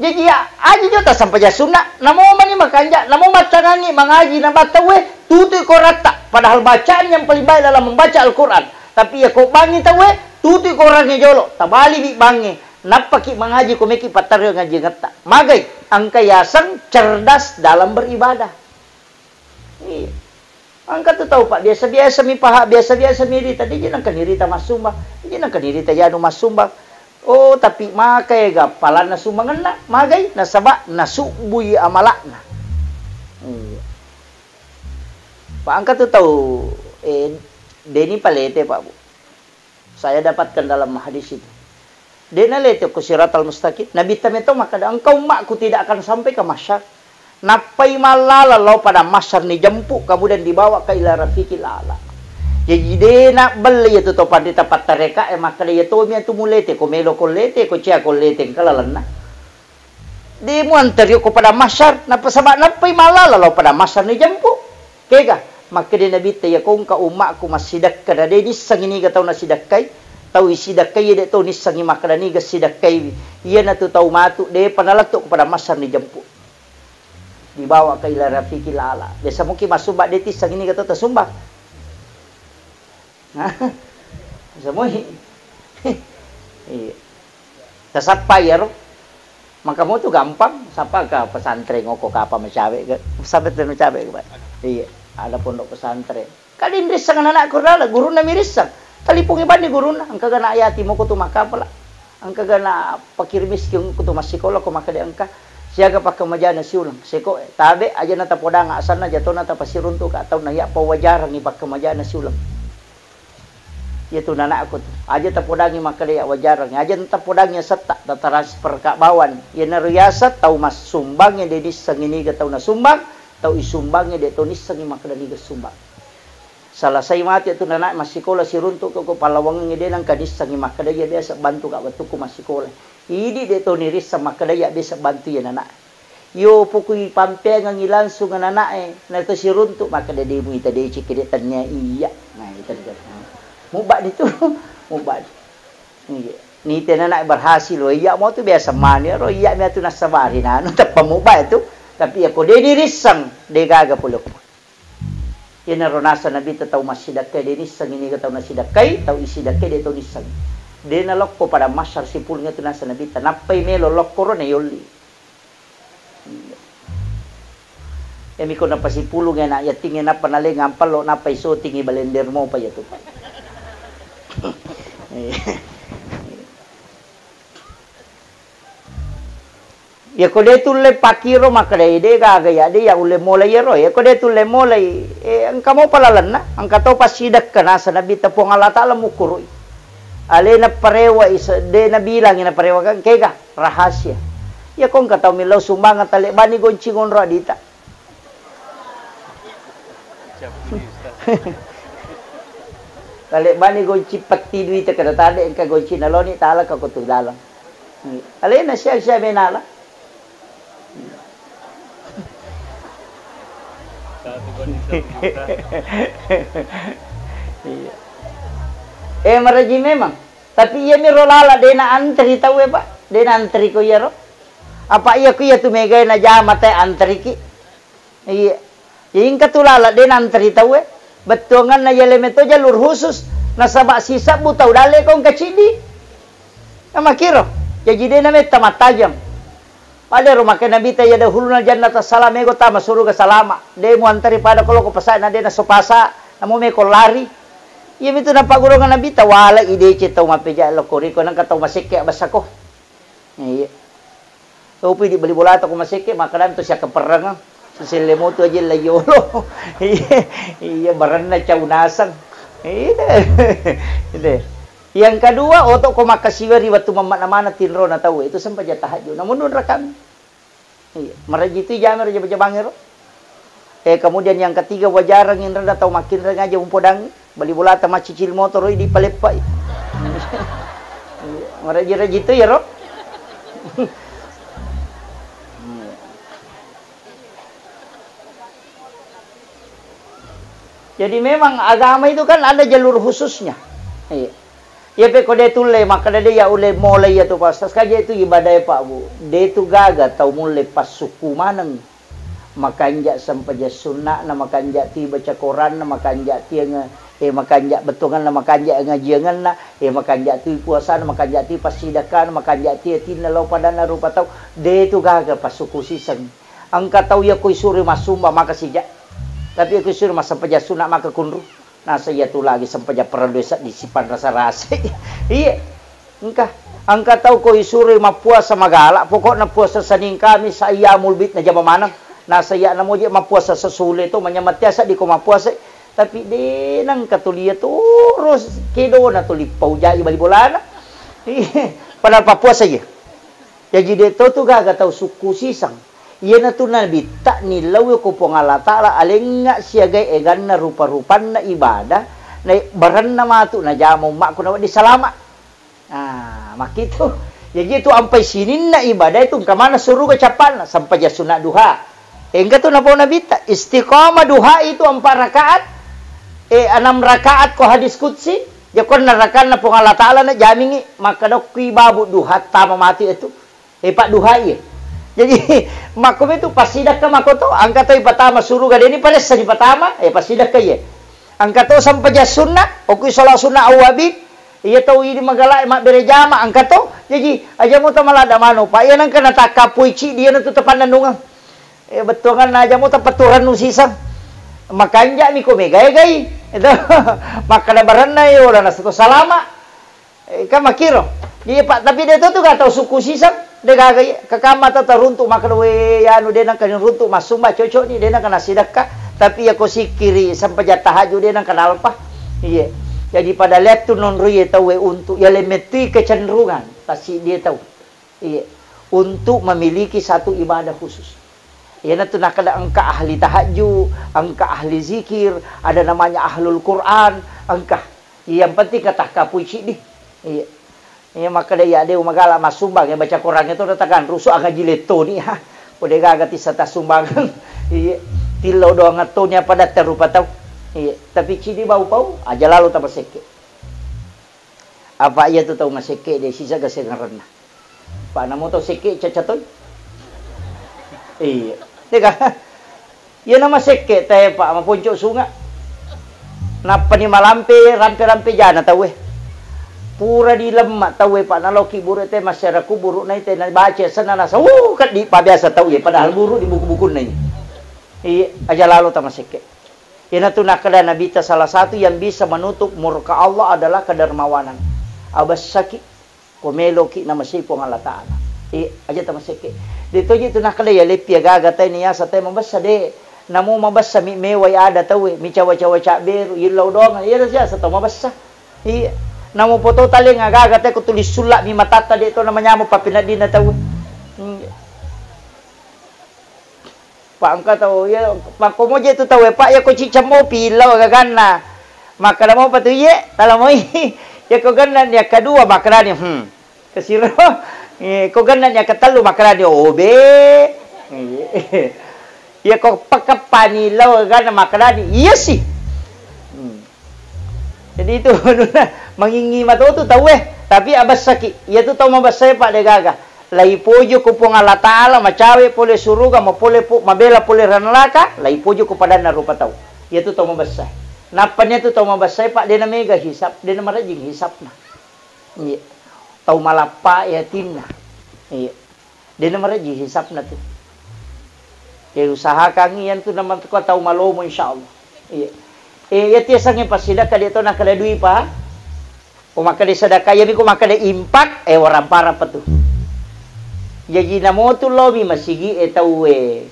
jaji iya, aja jo tassempajang sunna, namo mani makanja, namo mattangangi mangaji na battauwe, tutui koratta. Padahal bacaan yang paling baik adalah membaca Al-Quran. Tapi iya ko bangngi tauwe, tutui korangnge jolo, tabaliwi bangnge. Nappaki mangaji ko meki pattarru ngajiangetta. Magai, engka yaseng cerdas dalam beribadah. Iya. Engka tu tau, Pak, biasa-biasa mi paha, biasa-biasa mi rita, deje nengka nirita massumbang, deje nengka nirita yanu massumbang. Oh, tapi maka ega palanna sumbangenna, magai, nasaba nasubbui amalakna. Iya. Pak, engka tu tau, eh, deni palete, Pak, Bu. Saya dapatkan dalam hadis itu. De nalete ko siratal mustaqim. Nabitta metto makkeda, engkau ummakku tidak akan sampai ke mahsyar. Nappai mallala lao pada mahsyar nijempu, kemudian dibawa ke ila rafiqil a'la. Jaji de nabbelle iya tu to panrita pattareka e makkeda, iya tomi atu mulete, ko melo ko lete, ko cia ko lete, engka lalenna. De muantario ko pada mahsyar, nappa saba nappai mallala lao pada mahsyar nijempu. Kega, makkeda Nabitta, iya ko engka ummakku massidekka, na de nissengi niga tau nasidekkai, tau isidekkai de to nissengi makkeda niga sidekkaiwi. Iyanatu tau matu, depa nalettu ko pada mahsyar nijempu. Dibawa ke ila rafiqil a'la. Biasa muki massumbang, de tissengi niga tau tasumbang. Semoi. Iya. Tasappa iyaro. Maka mo tu gampang, sapa ke pesantren ngoko kapa macawe ke. Sampai tu macawe ke, Pak. Iya, ada pondok pesantren. Kadin risseng anak-anakku rala, gurunna mi risseng. Talipungi bani gurunna, engka gana ayati moko tu makapala. Engka gana pakir miskin ko tu massikola ko makkeda engka siaga pakkemajana siuleng. Seko, tabe aja na tapodang asanna jatona tapasiruntu ka taunna ya pawajarangi pakkemajana siuleng. Iya tu nanakku tu. Aja tapodangi makkeda ya wajarangi. Aja tapodangi setta, tatransfer ka bawang. Iyanaro yaseng tau massumbangnge de nissengi niga tau nasumbang, tau isumbangnge de to nissengi makkeda niga sumbang. Selesai mate tu nanak massikola siruntuk ko, ko pallawangengnge de nengka nissengi makkeda iya biasa bantu ka wettukku massikola. Idi de to nirisseng makkeda iya biasa bantu iya nanak. Iyo pokui pampeangengngi langsung nanak e, na to siruntuk makkeda de muita deceng kede tennia iya. Nah, itu dia. Mubak di tu, mubak di. Iya. Nitena nak berhasil, oh, iya mo tu biasa mani ro, iya mi atu nasabari nanu teppa muba itu. Tapi ya ko de dirisseng, de gaga pole ko. Iyana ro nasa Nabitta tau massidakkai de nisseng ini tau nasidakkai, tau isidakkai de tau nisseng. De nalokko pada masyar sipulung itu nasa Nabitta, nappai melo lokko ro na yolli. Iya. Iyami ko napasipulung anak yatingnge nappa nalengang pallo nappa isotingi balender mopa iyatu. Iya. Iya ko de tulle pakiro makkeda de gaga ya de ya ulle molai iyaro. Iya ko de tulle molai, eh, engka mopa lalenna, engka to passidekka nasa Nabitta Puang Allah Taala mukkurui. Alena parewa isa de nabilangi naparewa kan kega. Rahasia. Iya ko engka tau millau sumbangeng, talebbani gonci ngonro adita. Talebbani gonci petti duita, kada tade engka gonci naloni tala ka ko tu dalam. Alena sia-sia menala. Iya. Eh, maraji memang. Tapi iyami ro lala de na antri tau e, Pak. De na antri ko iyaro. Apa iya ku iya tu megai najama te antriki. Iya. Ya engka tu lala de na antri tau e. Bettuanganna yale meto jalur khusus. Nasaba sisebbu tau dalle ko engka ciddi. Namakiro. Jaji de na metta mattajeng. Pada ro makkeda Nabitta, "Yadkhulunal jannata salam," ego tama suruga salama. De muantari pada ko loko pasa na de naso pasa, namo meko lari. Iyamitu napaggurungang Nabitta, wala ideceng tau mappeja lokko riko nengka tau masekke abbasako. Iya. Topi di bali bolata ko masekke, makkadang to siakkaperrengeng. Siselle motu aja la yolo. Iya, iya, barenna cau naseng. Iya. Iya. Yang kedua, oto ko makkasiwa ri wettu mammakna maneng tinrona tau, itu sempajang tahajud. Namun nunra kami. Iya, maraji tu jame ro jaba-jabange ro. Eh, kemudian yang ketiga, wajarang inrada tau makkinreng aja umpodangi. Bali bolata maccicil motoro idi paleppai. Iya, maraji-raji tu ya ro. Jadi memang agama itu kan ada jalur khususnya. Iya. Iya pe ko de tulle makkeda de ya ulle mola iya tu Pak Ustaz, kaje tu ibadah e Pak Bu. De tu gaga tau mulle passukku maneng. Makanja sempajang sunna'na, makanja tu baca Quranna, makanja tiang eh makanja bettuanganna, makanja ngajianganna, eh makanja tu puasana, makanja tu passidakkana, makanja tu tinna lao padanna rupa tau. De tu gaga passukku siseng. Engka tau iya ko isuro massumba maka sija. Tapi iya ko isuro massempajang sunna maka kunru. Nasa iya tu lagi sempajang parellu seddi sipanrasa-rasa. Iya. Engka. Engka tau ko isuro mappuasa magala, pokokna puasa Senin Kamis ayyamul bid najama maneng. Nasa iya namoje mappuasa sesule to manyameng tiasa di ko mappuasa. Tapi de nengka tuli iya terus kedona tuli paujai bali bolana. Iya. Padahal pappuasa iya. Jaji de to tu gaga tau sukku siseng. Iyanatu Nabitta nillau ko Puang Allah Taala alengnga siagai eganna rupa-rupanna ibadah, na barenna matu najama ummakku nawedding salama. Ah, makkitu. Jaji tu ampai sininna ibadah itu engka maneng suruga cappanna, sempajang sunna duha. Engka tu napau Nabitta, istiqamah duha itu empat rakaat, eh, enam rakaat ko hadis qudsi, jakonna rakanna Puang Allah Taala na jamingi, makkadokki babu duha tama mati itu. Eh, padduhai. Jadi, makkomi tu passidakka makoto, engka to ipatama suruga, deni paressa dipatama, eh, passidakka iye. Engka to sempajang sunna, okui sholat sunna awwabin, iya tau idi magala mabbere jama, engka to. Jadi, aja muta malada manu, pa iya nengka natakkapui cidi, iya natu tapannennungeng. Eh, bettuanganna aja muta paturannu siseng. Makanja mi ko megai-gai. Itu. Makkada barenna, eh, ola nasato salama. Eh, kan makkiro. Iya, Pak, tapi de to tu ga tau sukku siseng, de gaga iya. Kakamma tau taruntu makkeda, "We, anu de nengka runtu massumba cocok ni, de nengka nasidakka." Tapi iya ko sikkiri sempajang tahajud de nengka nalpa. Iya. Jadi pada lettu nonro iya tau we untu iya lemettui kecenderungan tassi dia tau. Iya. Untuk memiliki satu ibadah khusus. Iyanatu nakkeda engka ahli tahajud, engka ahli zikir, ada namanya ahlul Quran, engka. Yang penting katakkapui siddi. Iya. Iya, makkeda iya de magala massumbang, iya baca Quran itu datang rusu angaji lettoni, ha. Ko de gaga tissa tassumbangeng. Iya. Tillau doang attoni apa datta rupa tau. Iya. Tapi cidi bau pau, aja lalo tapasekke. Apa iya tu tau masekke de sisa gasengerenna. Pak namo tau sekke caca toi. Iya. Dega. Iya nama sekke te Pak maponco sunga. Nappani malampe rampe-rampe jana tauwe. Pura dilemma tauwe Pak naloki buru te masyarakat kuburu nai te nabaca senna nasa. Uh, keddi pa biasa tauwe padahal buru di buku-bukunna ini. Iya, aja lalo tama sekke. Iyanatu nakkeda Nabitta, salah satu yang bisa menutup murka Allah adalah kedermawanan. Abessaki, ko meloki namasei Puang Allah Ta'ala. Eh, aja tamasekke. De toji tu nakkeda ya leppi agaga tai niasa tai mabessa de. Namo mabessa mi mewai ada tauwe, mi cawa-cawa cabberu, yillau doang, iya siasa tau mabessa. Iya. Namo poto taleng agaga tai ko tulis sulla mi matatta de to namanyamo pappeneddinna tauwe. Hmm. Pak engka tau, iya, makko moje tu tauwe, Pak, iya ko cicca mopi, illau gaganna. Makkeda mopa tu, iye, tala moi. Iya ko genna ni yang kedua, makkedani, hmm. Kesiro, eh, ko genna ni yang ketellu, makkedani, obe. Iya. Iya ko pekeppani, illau gaganna, makkedani, iya sih. Hmm. Jadi itu mangingi matotu tauwe, tapi abessaki. Iya tu tau mabessae, Pak, degaga. Laipojo ko Puang Allah Ta'ala, macawe pole suruga, mapole po-, mabela pole ranalaka, laipojo ko padanna rupa tau. Iya tu tau mabessa. Nappa nia tu tau mabessa, Pak, dena mega hisab, dena marajing hisabna. Iya. Tau malappa e atinna. Iya. Dena marajing hisabna tu. Ya usahakan iyan tu nama tau malomo insyaallah. Iya. Eh, iya tiasange passidakka de to nakkeda dui, Pak. Ko makkeda sedekah, iyami ko makkeda impak, eh, warampara petu. Jaji namotu lomi masigi e tauwe.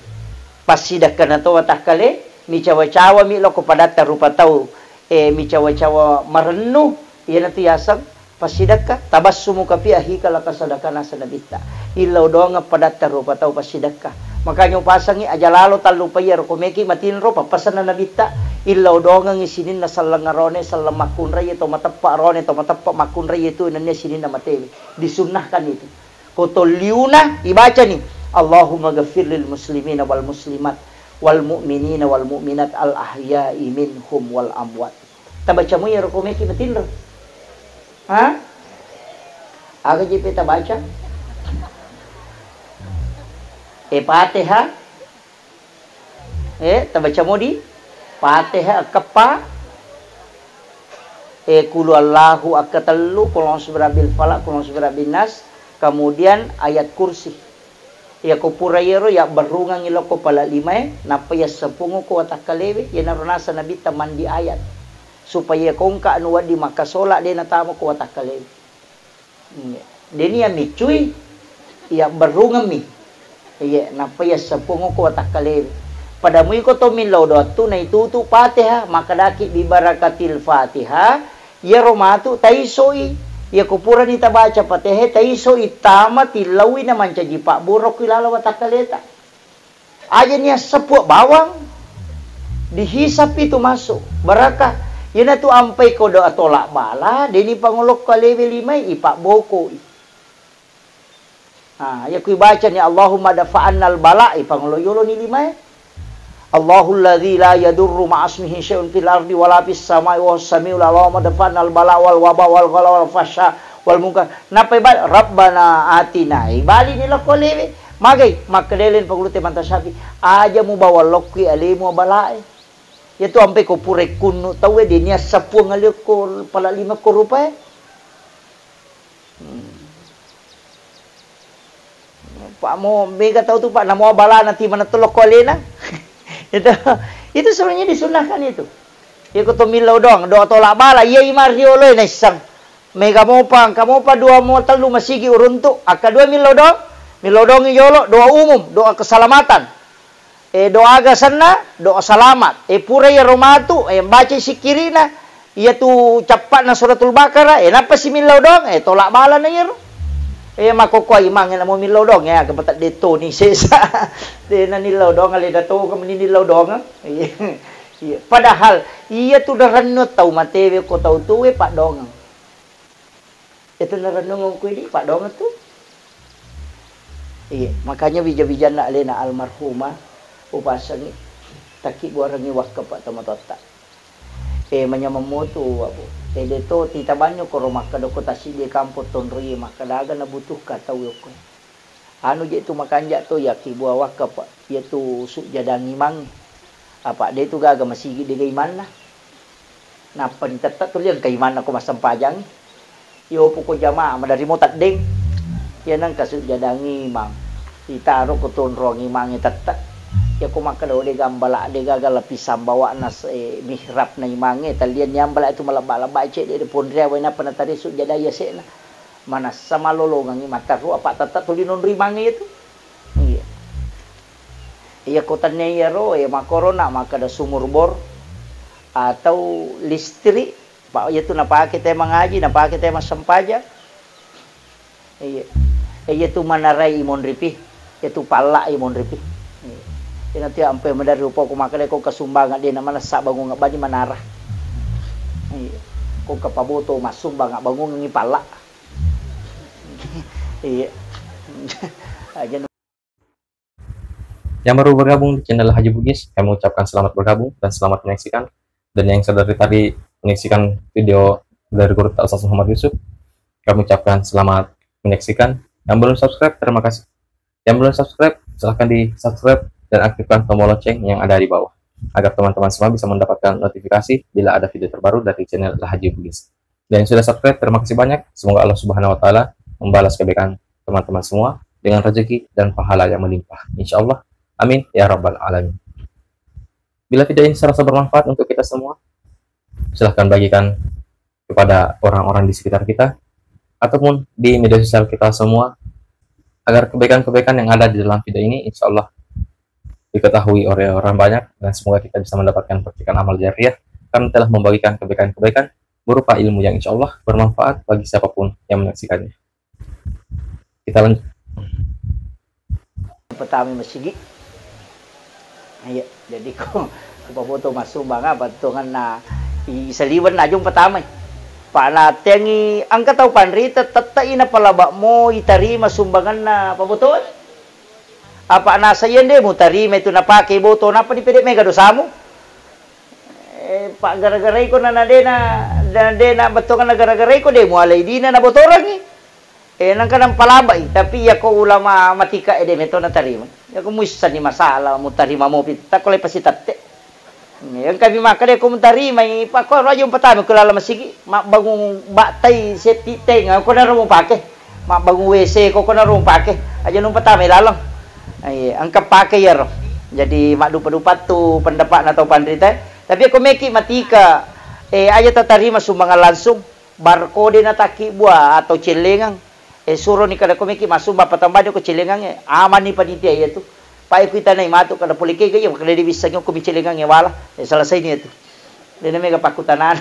Passidekkana to watakkale, micawa-cawa mi loko padatta rupa tau, eh, micawa-cawa marennu, iyanatu yaseng passidekka, tabassumuka fi akhika laka sadakana sanabitta. Illau doangeng padatta rupa tau passidekka. Makanya upasangi aja lalo tallupai iyaro ko meki matinro pappasenna Nabitta, illau doangengngi sininna selleng arone, selleng makkunraie to mateppa arone, to mateppa makkunraie tu nennia sininna matewe. Disunnahkan itu. Ko tolliuna ibacani, Allahumma ghafir lil muslimina wal muslimat wal mu'minina wal mu'minat al ahya'i minhum wal amwat. Tabaca mo iyaro ko meki matinro. Ha? Aga jepe tabaca? Eh, Fatihah. Eh, tabaca modi? Fatihah akkeppa. Eh, kulu Allahu akkatellu, kulong sibirabbil falak, kulong sibirabbil nas, kemudian ayat kursi. Iya ko pura iyaro yabberrungengngi lokko pala limae, nappa yasseppungo ko watakkalewe, iyanaro nasa Nabitta mandi ayat. Supaya ko engka anu wedding makkasola de natama ko watakkalewe. Iya. Deni ya miccui, iya berrungemmi. Iya, nappa iya seppuang ko watakkalewe. Pada mui ko to millau doattu naitutu Fatihah, makkedaki bi barakatil Fatihah, iyaro matu taisoi. Iya ko purani tabaca Fatihah, taisoi tama tillaui na mancaji pabboro ki laleng watakkaleta. Aja nia seppuang bawang, dihisap itu masuk, barakah. Iyanatu ampai ko doa tolak bala, deni pangolokko alewe limai, ipabbokoi. Ah, iya kui baca ni Allahumma dafa'annal bala, ipangolo yolo ni limae. Allahul ladzi la yadurru ma'asmihi syai'un fil ardi wala fis samai wa huwas samiul alim. Allahumma dafa'annal bala wal waba wal ghala wal fahsya wal munkar. Nappa ibal Rabbana atina. Ibali ni lokko lewe. Magai makkedelen pangulute manta Syafi'i, aja mubawa lokkui alemu abalae. Iyatu ampe ko pura kunnu tauwe de nia seppuang aleo ko pala lima ko rupae. Hmm. Pak mo mega tau tu Pak namo balana ti mana telokko alena. Itu, itu sebenarnya disunahkan itu. Iko to millau doang, doa tolak bala, iya ima riolo naissang. Mega mopa, engka mopa dua mo tellu masigi uruntu, akka dua millau doang, millau doang yolo, doa umum, doa keselamatan. Eh, doa aga senna, doa salamat. Eh, pura iyaro matu, eh, baca sikkirina, iyatu cappa'na suratul Baqarah, eh, nappa si millau doang, eh, tolak balana iyaro. Eh, makkokkoe imang, eh, namo millau doang, eh, aga patedde toni sesa. De na nillau doang, aleda to, kemeni nillau doang. Iya. Iya. Padahal, iyatu narennu tau matewe ko tau tuwe, paddoangeng. Itu narenungeng ku idi, paddoangeng tu. Iya, makanya bija-bijanna alena almarhumah upasengi, takki buarengi wakka pa tomatoatta. Eh, manyameng motu, Abu. Ede to titabanyo koro makkeda ko tasiddi kampong tonroiye makkeda aga nabutuhka tau yokko. Anu je tu makanja to yakkibuawakka pa, iyatu sujjadang imangnge. Apa de tu gaga masigi dega imanna. Nappa ditette tuli engka imanna ko massempajang. Iyo poko jamaah maderri mo teddeng. Iya nengka sujjadang imang. Ditaro ko tonrong imangnge tette. Iya ko makkeda de gambala de gaga lapisang bawakna se-, mihrabna imangnge, tellianni ambala tu malebba-lebba cedde de ponriawa nappa natari sujjadang yase'na. Manessa malolongengngi matteru apa tette tuli nonri mange iyatu. Iya. Iya ko tennia iyaro, iya makkorona makkeda sumur bor atau listrik, pa iyatu napake te mangaji, napake te massempajang. Iya. Iyatu manarai imonripi, iyatu palla imonripi. Iya. Iyana tu ampe maderri upoko makkeda ko kasumbangan de na manessa bangungan bani manara. Iya. Ko kapaboto massumbang bangungengngi palla. Iya. Aja nu- Yang baru bergabung di channel Haji Bugis, kami ucapkan selamat bergabung dan selamat menyaksikan. Dan yang sudah dari tadi menyaksikan video dari guru kita Ustaz Muhammad Yusuf, kami ucapkan selamat menyaksikan. Yang belum subscribe, terima kasih. Yang belum subscribe, silahkan di-subscribe dan aktifkan tombol lonceng yang ada di bawah, agar teman-teman semua bisa mendapatkan notifikasi bila ada video terbaru dari channel Haji Bugis. Dan yang sudah subscribe, terima kasih banyak. Semoga Allah Subhanahu wa Ta'ala membalas kebaikan teman-teman semua dengan rezeki dan pahala yang melimpah. Insya Allah. Amin. Ya Rabbal Alamin. Bila video ini serasa bermanfaat untuk kita semua, silahkan bagikan kepada orang-orang di sekitar kita ataupun di media sosial kita semua, agar kebaikan-kebaikan yang ada di dalam video ini, insya Allah, diketahui oleh orang banyak, dan semoga kita bisa mendapatkan percikan amal jariah karena telah membagikan kebaikan-kebaikan berupa ilmu yang insya Allah bermanfaat bagi siapapun yang menyaksikannya. Kita lanjut. Pertama masigi. Iya, jadi ko, ko paboto massumbang apa tongenna i saliweng najung pertama. Pak natengi engka tau panrita tette ina palaba mo itarima sumbanganna paboto. Apa nasa iya nde mutarima itu napake boto, nappa dipede mega dosamu? Eh, pa gara-gara iko na, na dena, na dena bettuanna gara-gara iko de mualai dina nabotorangi. Eh, nangka nampalabai, tapi iya ko ulama matika ede meto natarima. Iya ko muissani masalah, mutarima mopi, takko le pasitatte. Engkami makkeda ko mutarimai, pakkoro aja umpatama ko laleng masigi, mabbangung battai septic tank, ko naro mupake. Mabbangung W C ko, ko naro mupake. Aja numpatamai laleng. Iya, engka pake iyaro. Jadi maddupa-dupa tu pendapatna tau panrita. Tapi ko meki matika, eh, aja tatarima sumbangan langsung, barkode na takki bua atau cellengang. Eh, suroni kada ko meki massumbang patambani ko cellengangnge. Amani panitia iya tu. Pae kuitanai matu kada pole kega iya, makkeda de wissengngi ko micelengangnge wala. Eh, selesai ni itu. Dena mega pakkutanana.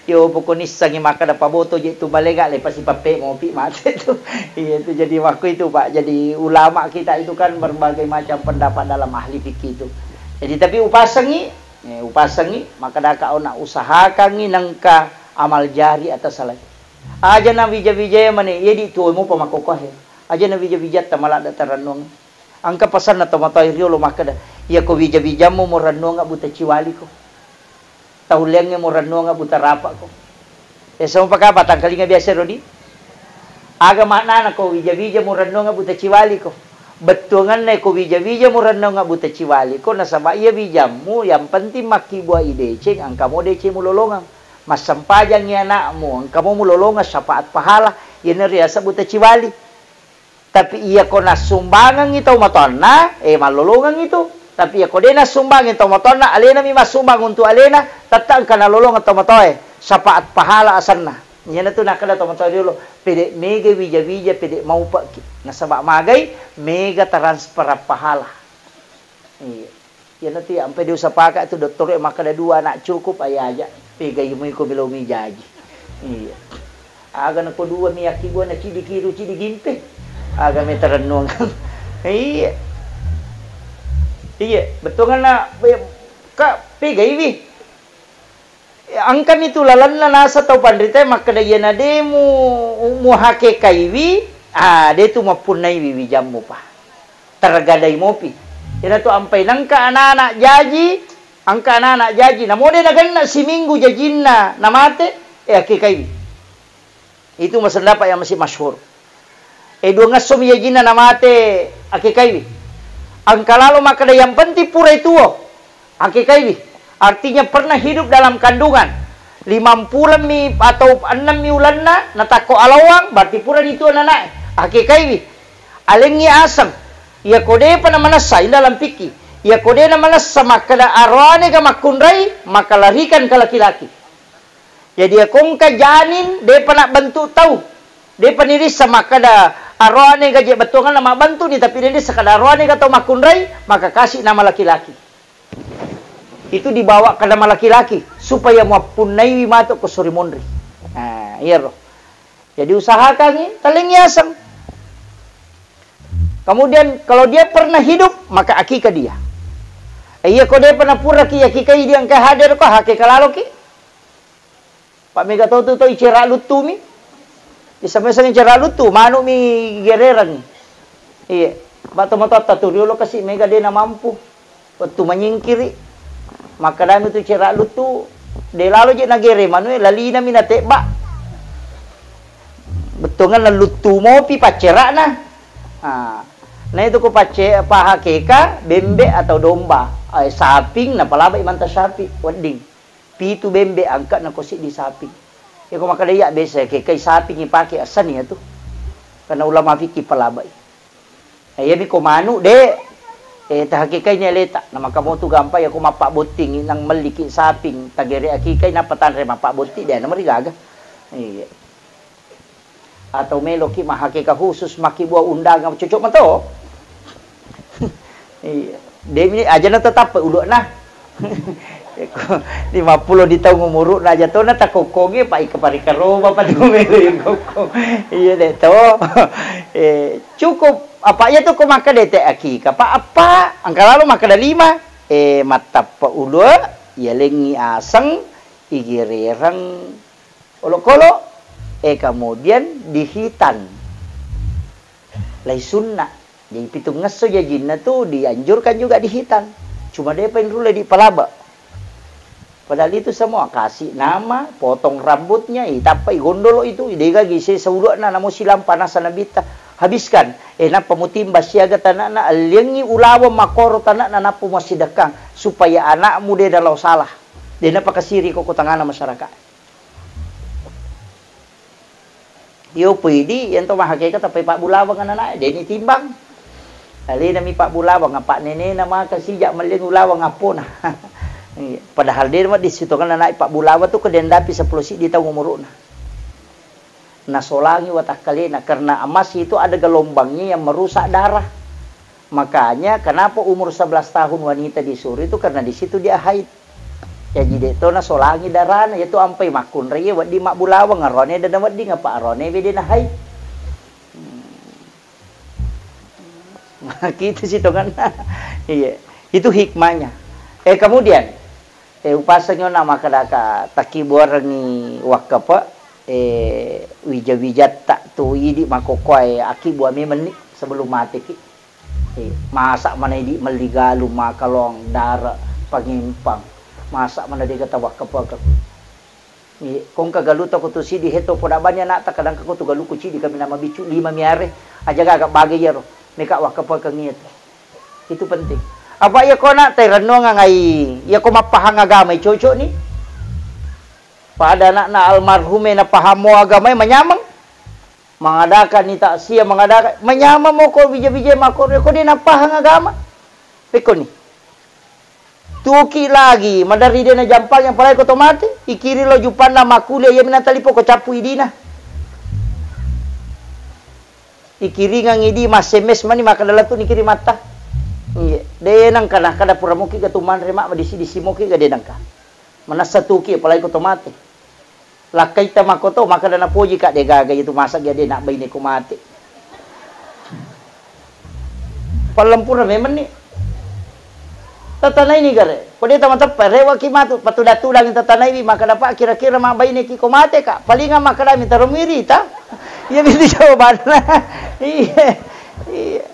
Yo poko nissengngi makkeda paboto je tu balega le pasipappe mopi mate tu. Iya tu jadi waktu itu, Pak. Jadi ulama kita itu kan berbagai macam pendapat dalam ahli fikih itu. Jadi tapi upasengngi, eh, upasengngi makkeda ka ona usahakangngi nengka amal jari atau salai. Aja na wija-wija mane, iya di tuo mo pamakkokohe. Aja na wija-wija tamaladda tarannuang. Engka pasanna tomatoa riolo makkeda, "Iyako wija-wijammu murennuanga buta ciwaliko. Taulleangnge murennuanga buta rapako." Eh, semua pakapa tangkalinga biasa rodi? Aga maknana ko wija-wija murennuanga buta ciwaliko? Bettuanganna ko wija-wija murennuanga buta ciwaliko, nasaba iya wijammu yang penting makkibua ideceng, engkamo deceng mulolongang. Massempajangngi anakmu, engkamo mulolongeng syafaat pahala, iyana riaseng buta ciwali. Tapi iyako nassumbangengngi tau matoanna, eh, mallolongengngi tu. Tapi iyako de nassumbangengngi tau matoanna, alenami massumbang untu alena, tette engka nalolongeng tau matoae, syafaat pahala asenna. Iyanatu nakkeda tau matoa riolo, pede mega wija-wija, pede maupekki. Nasaba magai, mega transfer pahala. Iya. Iyanatu iya, ampai diusapaka tu dottoro e makkeda dua anak cukup, aja aja. Pegai mu iko melo mi jaji. Iya. Aga nako dua mi akki gua na cidi kiru cidi gimpe. Aga me tarennuang. Iya. Iya, bettuanganna, be-, ka pegai wi. Engkami tu lalenna naseng tau panritae makkeda, iyana de mu, muhakekaiwi, ah, de tu mappunnaiwi wijammu pa. Tergadai mopi. Iyanatu ampai nengka anak-anak jaji, engka anak-anak jaji. Namo de nagenna siminggu jajinna namate, Eh, akikaiwi. Itu masendapak yang masih masyhur. Eh, duangesso mi jajinna namate akikaiwi. Engka lalo makkeda yang penting purai tuo. Akikaiwi. Artinya pernah hidup dalam kandungan. Limampulemmi atau ennemmi ulenna, natakko alawang, berarti purani tuo nanae. Akikaiwi. Alengngi aseng. Iyako depa namanessa, inda lampikki. Iyako de namanessa makkeda aroane ga makkunrai, maka larikan ke laki-laki. Jadi, iyako engka janin, depa nabbentuk tau. Depa nirissa makkeda aroane ga je bettuanganna mabbentuk ni, tapi nirissa kada aroane ga tau makkunrai, maka kasih nama laki-laki. Itu dibawa ke nama laki-laki, supaya muappunnaiwi matu ko suri monri. Nah, iyaro. Jadi, usahakangi, talengngi aseng. Kemudian, kalau dia pernah hidup, maka akikah dia. Eh, iya, ko dia pernah pura ki, akikai dia engka hadir ko, hakika lalo ki. Pak mega tau tu, tau icera luttu mi. Bisa-bisa icera luttu, manu mi gererang. Iya, Pak tomatoatta tu riolo kasi mega de na mampu. Wettu manyingkiri, makkedami tu cera luttu, de lalo je nagere manue, lalinami natebba. Bettuanganna luttu mopi paccera'na. Ah, na itu ko pacce-, pahakeka bembe atau domba, eh, saping, napalabai manta sapi, wedding. Pitu bembe angka'na ko siddi saping. Iyako makkeda iya biasa kekai saping ipake assani iyatu. Karena ulama fikih palabai. Eh, iyami ko manu de, eh, tahakekai ni aleta. Na maka motu gampang iyako mappabbotting nang melliki saping, tagere akikai nappa tanre mappabbotting de na marigaga. Iya. Atau meloki mahakeka khusus makkibua undangan, cocok mato. Iya. Demi aja na tetap ulu'na. Iko, lima puluh di taung umuru'na aja to na takokkongi, Pak, ika parikaroba pa tu melo iko. Iya de to. Eh, cukup apa iya tu ko makkeda te akika, Pak, apa? Engka lalo makkeda lima. Eh, mattappa ulu, iyalengngi aseng, igerereng. Olokolo, eh, kemudian dihitan. Lai sunna. Jadi pitungngesso jajinna tu dianjurkan juga dihitan. Cuma depa inrulle dipalaba. Padahal itu semua kasih nama, potong rambutnya, itappai gondolo itu, dega gise saulu'na namo silang panasa nabitta. Habiskan. Eh, nappa mutimba siaga tanakna, alliangi ulaweng makoro tanakna nappa muassidekkang supaya anakmu de dalau salah. De napakasiri ko tangana masyarakat. Iyo, puidi, iyento mahakeka tappai pabbulaweng anana'e, deni timbang. Alenami pabbulaweng, apa nenena maka sijak melling ulaweng appona. Iya, padahal de wedding sitongenna naik pabbulaweng tu ko dendapi seppulo siddi taung umuru'na. Nasolangi watakkalena, karena emas itu ada gelombangnya yang merusak darah. Makanya kenapa umur sebelas tahun wanita disuruh itu karena di situ dia haid. Jaji de to nasolangi darana, iyatu ampai makkunrai wedding mabbulaweng, arone dena wedding apa arone bede na haid. Hmm. Gitu sitongenna. Iya, itu hikmahnya. Eh, kemudian, eh, upasengi ona makkedaka takkibuarengi wakkepe, eh, wija-wijatta tu idi makokkoe akibua memenni sebelum mateki. Eh, masa mana idi melli galung, makalong, dare, pangempang. Masa mana dega tawakkepeke. Eh, kongka galuta ko tu sidi heto poda bani anakta, kadang ko tu galuku cidi kami nama bicu lima miare. Aja gaga bage iyaro. Meka wakkepekeng iyatu. Itu penting. Apa iya ko anakta rennuangang ai, iya ko mappahang agama cocok ni. Pada anakna almarhume napahamo agamae manyameng. Mengadakan ni takziah, mengadakan, manyameng moko bija-bija mako, ko de napahang agama. Pekkoni. Tuki lagi, maderri de najampang yang palai ko to mate, ikiri lo jupanna makkuliah, iya mina talipo ko cappu idina. Ikiringang idi, ma S M S mani, makkeda lettu nikiri matta. Iya, de nengka, nakkeda pura moki ga tu manre ma, madisi-disi moki ga, de nengka. Manessa tuki, apalagi ko to mate. Lakkaita makkoto, makkeda napoji ka, de gaga itu masa ga de nabbaine ko mate. Pallempura memang ni. Tatanai ni gare. Ko de tamateppe, rewaki matu, patuda-tudangi tatanaiwi, makkeda, Pak, kira-kira mabbaineki ko mate ka? Palinga makkeda mi taro muirita. Iya, itu jawabanna. Iya. Iya.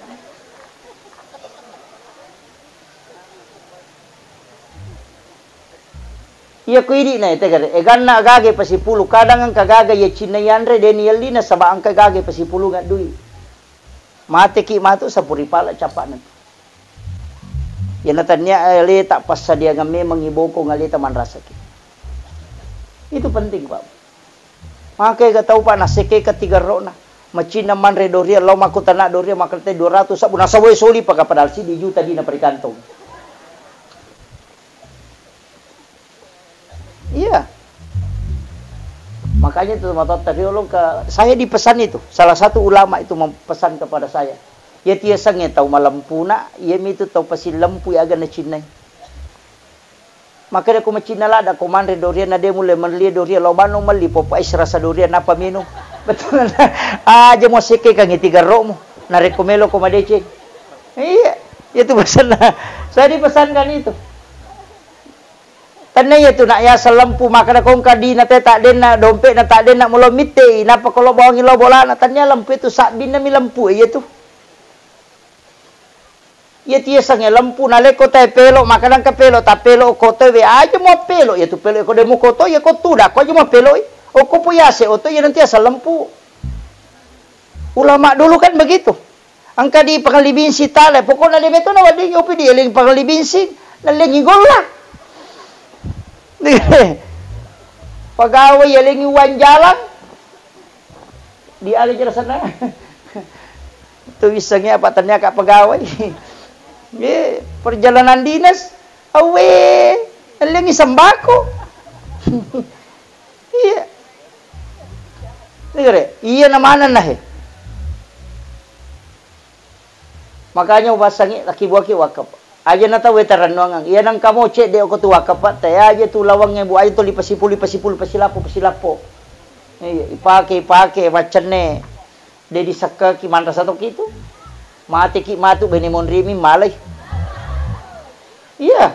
Iya ko idi na ete gare, eganna gaga pasipulu, kadang engka gaga iya cinna yanre deni yelli nasaba engka gaga pasipulunga dui. Mateki matu sapuri pala capana. Iyana tania ale ta passadiangan memang iboko ngaleta manrasaki. Itu penting, Pak. Maka ega tau, Pak, nasekeka tiga rona. Macinna manre doria, lao makkutana doria, makkate dua ratus sabbu, nasawai soli paka padahal siddi juta dina perikantong. Iya. Makanya itu matotta riolo ke, saya dipesan itu. Salah satu ulama itu mempesan kepada saya. Ya tiasangnge tau malempuna, iya mitu tau pasillempu aga nacinnai. Makkeda ko macinna ladda ko manre dorianna de mulle melli doria lao bano melli popo es rasa dorian napa minum. Betul. Aja mo sekkekangngi tiga ro'mu. Narekko melo ko madeceng. Iya, itu pesanna. Saya dipesankan itu. Tannia iyatu nak yaseng lempu, makkeda ko engka dina te taddenna, dompe'na taddenna, mulo mittei, nappa ko lo bawangi lo bolana, tannia lempu itu sabbinna mi lempu iyatu. Iyatu yasengnge lempu, nalekko tae pelo, makkeda engka pelo, tappelo ko toe we aja mo pelo, iyatu pelo ko de muko to, iya ko tuda ko aja mo peloi. Okko po yase oto iya nanti aseng lempu. Ulama dulu kan begitu. Engka di pangalli binsing tale, pokokna de meto nawedding yopi di eling pangalli binsing, nallengi golla. Pegawai yalengi uang jalan, di ale jelasanna. Tu wissengnge apa tannia ka pegawai. Ye, perjalanan dinas, awe, nallengi sembako. Iya. Dengar ya? Iya na manenna he. Makanya upasangi laki buaki wakaf. Aja na tau wetarannuangang. Iya nang kamo cedde ko tu wakaf ta. Ya aja tu lawangnge bu aja tu lipasipuli, pasipuli, pasilappo, pasilappo. Iya, ipake, ipake, maccenne. De disekkaki manrasa tokki tu. Mateki matu bene monrimi malai. Iya.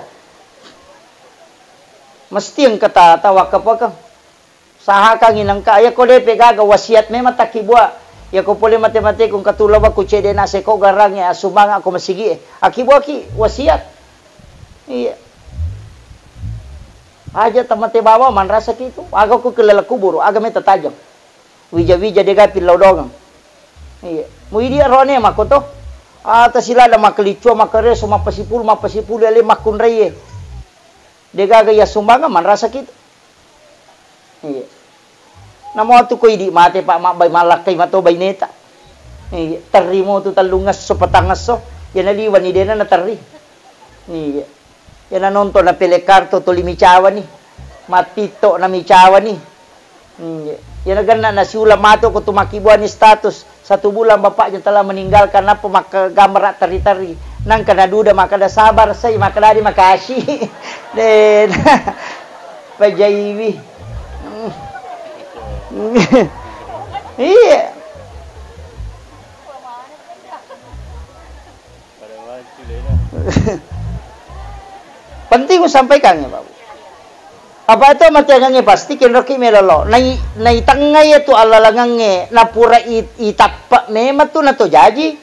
Mesti engka ta-, tawakkapakan. Sahakangi nengka, iya ko depe gaga wasiat memang takkibua. Iya ko pole mate-mate ku engka tu lawa ku cedde na seko garangnge asumanga ko masigi e. Akibuaki wasiat. Iya. Aja tamate bawa manrasa kitu. Aga ku kelala kuburu, aga meta tajang. Wija-wija dega pillau dongeng. Iya. Muidi arone mako to. Ata silada makkelicua, makkareso, mappasipulu, mappasipulu ale makkunraie. Degaga iya sumbangan manrasa kitu. Iya. Namo tu ko idi mate, Pak, mabbai malakkai mato baineta. Iya, terri mo tu tellungesso, patangesso, iya naliwani dena naterri. Iya. Iya nanonton na pele karto tuli micawani. Mattitto na micawani. Iya. Iya nagenna nasiulang mato ko tu makkibuani status. Satu bulan bapaknya telah meninggalkan, nappa makkegambar terri-terri. Nangka naduda makkeda sabar, sai makkeda di makasih. De, pajaiwi. Iya. Penting usampaikan ya, Pak. Apa itu matiangangnge pasti kenroki melolo. Nai, naitengngai itu allalangangnge, napura i-, itappa memang tu nato jaji.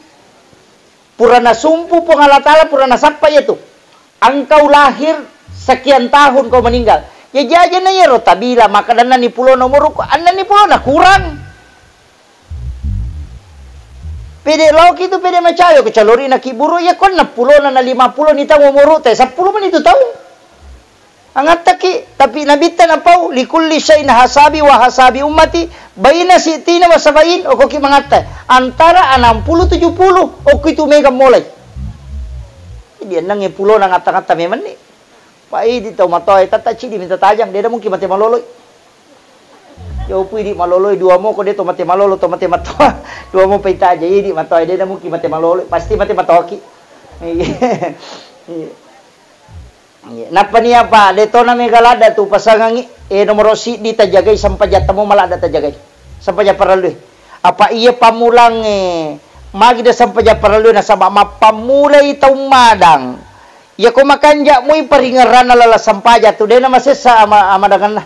Pura nasumpu Puang Allah Taala, pura nasappa iya tu. Engkau lahir sekian tahun kau meninggal. Ya jaji na iyaro tabila, maka dannani pulona umurku, annani pulona kurang. Pede laoki tu, pede macawe ko calori na kiburu, iya ko enam puluh na, na lima puluh ni taung umuru te, sepuluh mani tu taung. Angattaki, tapi nabitta napau, likulli syai'in hasabi wa hasabi ummati, baina sitina wa sabain, okoki mangatta. Antara enam puluh tujuh puluh, okki tu mega mulai. Jadi enneng pulona ngatta-ngatta memang ni. Pak, idi tau matoa, tata cidi minta tajang, de mungkin mate maloloi. Ya, upu idi maloloi, dua mo ko de to mate malolo, to mate matoa. Dua mo pai taja, idi matoa, de mungkin mate maloloi, pasti mate matoaki. Iya. Iya. Iya. Nappa ni apa, de to na mega ladda tu pasangangi, eh, nomoro siddi tajagai, sampajatta mo maladda tajagai. Sampajang parellui. Apa iya pammulang, eh, magi de sampajang parellui, nasaba mappammulai taung madang. Iya ko makanja mui paringerranna lala sampaja tu, dena masessa ama-, amadanganna.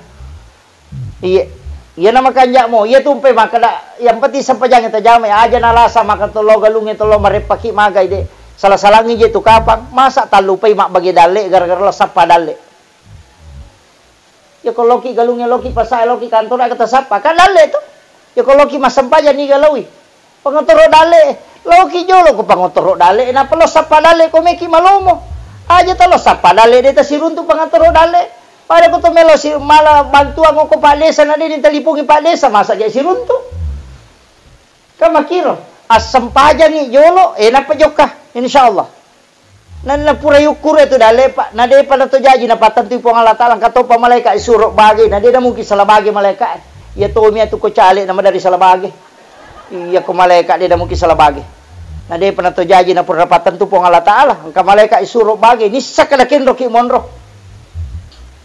Iya. Iyana makanja mo, iya tumpe makkeda, yang penting sampajangnge tajamai, aja nalasa maka tello galungnge tello mareppaki magai de. Sala-salangi je tu kapang, masa tallupai mabbage dalle gara-gara la sappa dalle. Iyako loki galungnge, loki pasa, loki kantor, aga tasappa. Kan dalle to. Iyako loki massempajang niga laowi. Pangotoro dalle, loki jolo ko pangotoro dalle, napa lo sappa dalle ko meki malomo. Aja talo sappa dalle de tasiruntu pangotoro dalle. Pada ko to melo si mala bantuan ko Pak Desa na de ditalipungi Pak Desa, masa je siruntu. Kan makiro, assempajangi jolo, eh, napa jokka, insyaallah. Nanna pura yukkuru tu dalle, Pak, na depa na to jaji napattentui Puang Allah Taala, engka topa malaika isuro bage, na de na mungkin salah bage malaika. Iya tomi atu ko cale na madari salah bage. Iya ko malaika de na mungkin salah bage. Na depa na to jaji na pura napattentu Puang Allah Taala, engka malaika isuro bage, nissa kada kenro ki monro.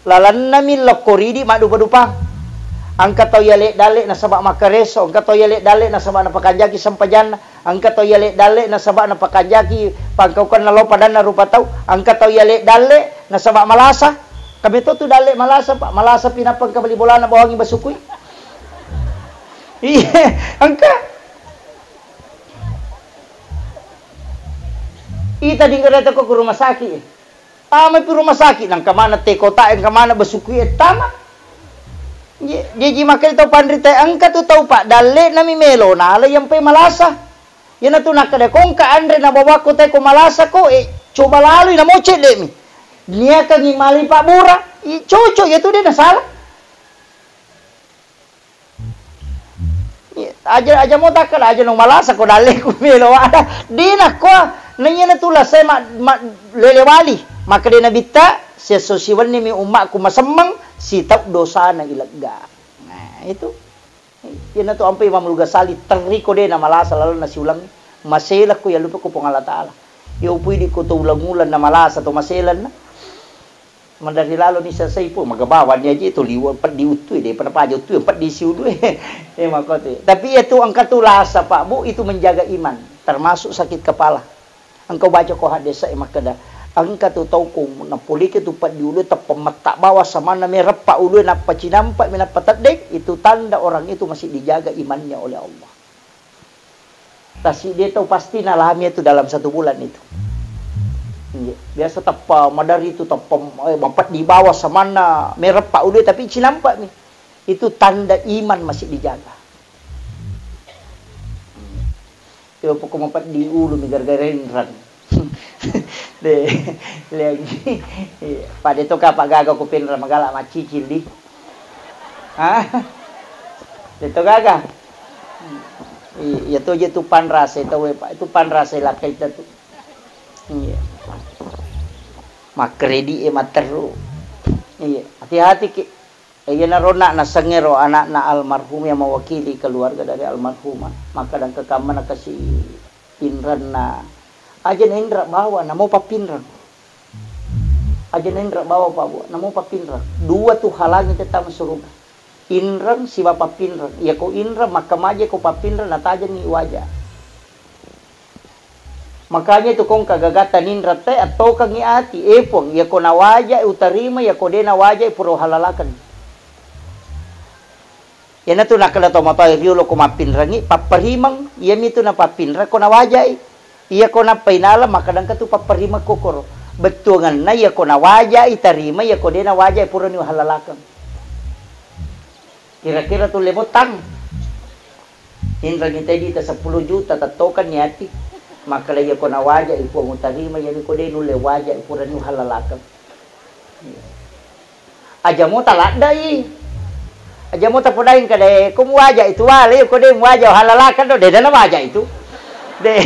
Lalennami lokko ridi maddupa-dupang. Engka tau yale dalle nasaba makkareso, engka tau yale dalle nasaba napakanjaki sempajanna, engka tau yale dalle nasaba napakanjaki pangkaukenna lao padanna rupa tau, engka tau yale dalle nasaba malasa. Kami to tu dalle malasa, Pak. Malasa pi nappa engka bali bolana bawangi basukui. Iya, engka. Ita dinggerata ko ke rumah sakit. Tama pi rumah sakit, nangka mana te kota, engka mana basukui e tama. Ye, jaji makkeda tau panrita, engka tu tau paddalle nami melo nala yang pe malasa. Yana tu nakkeda ko engka anre na bawa ko te ko malasa ko, eh, coba lalui namo cedde mi. Niakangi mali pabbura, i cocok ya tu de na salah. Iya, aja, aja mo takkeda, aja no malasa ko dalle ku melo ada. Dina ko, naiya na tu lasai ma, ma, lele wali. Maka de nabitta, siesso siwenni mi ummakku masemmeng, sitau dosana ilegga. Nah, itu. Iya na tu ampai Imam Al-Ghazali, terri ko de na malasa lalenna siulang, masela ko ya lupa ko Puang Allah Taala. Yo pui di ko to ulang-ulang na malasa to maselanna. Madari lalo ni sasai pu, magabawa ni aji tu liwa peddi uttui, de pada paja uttui, peddi siudu. Eh, makote. Tapi ya tu engka tu lasa, Pak, Bu, itu menjaga iman, termasuk sakit kepala. Engkau baca ko hadis e makkeda, engka tu tau ko napolike tu peddi ulu, teppa metta bawa samanna mereppa ulu, nappa cinampa mi nappa teddeng, itu tanda orang itu masih dijaga imannya oleh Allah. Tasidde tau pasti nalami itu dalam satu bulan itu. Iya. Biasa tappa madari itu, tappa, eh, mapeddi bawa samanna mereppa ulu, tapi cinampa mi. Itu tanda iman masih dijaga. Iya. Yo poko mapeddi ulu mi gara-gara inrang. De, lagi. Iya. Pada to kapa gaga ku penra magala macicil di. Hah? De to gaga. Iya, iya to je tu panrasa tau e, Pak. Itu panrasa lakkaita tu. Iya. Makkredit e matteru. Iya, hati-hati ki. E, iyanaro na nasengngero anakna almarhum yang mewakili keluarga dari almarhumah. Maka dan kekamma nakasi inranna. Aja na inra bawa, namo pappinrang. Aja na inra bawa, Pak, Bu, namo pappinrang. Dua tu halangi te tama suruga. Inreng siba pappinreng. Iyako inreng makkamaja ko pappinreng natajengngi waja. Makanya itu kongka gagatta ninreng te attokengngi ati. Eh, Puang, iyako nawaja utarima, iyako de nawaja pura uhalalaken. Iyanatu nakkeda tomatoae riolo ko mappinrengngi, papparimeng, iyamitu napappinreng ko nawajai. Iyako nappa inala, makkeda engka tu papparimeng kokoro. Bettuangenna iyako nawajai tarima, iyako de nawajai purani uhallalakeng. Kira-kira tulle mottang. Inrengngi tedita seppulo juta, tettokenni ati. Makkeda iyako nawajai Puang utarima, iyami ko de nulle wajai purani uhallalakeng. Aja mo taladdai. Aja mo tapodaing kada, ko muwaja itu wale, ko de muwaja halalakan do, de dana waja itu. De,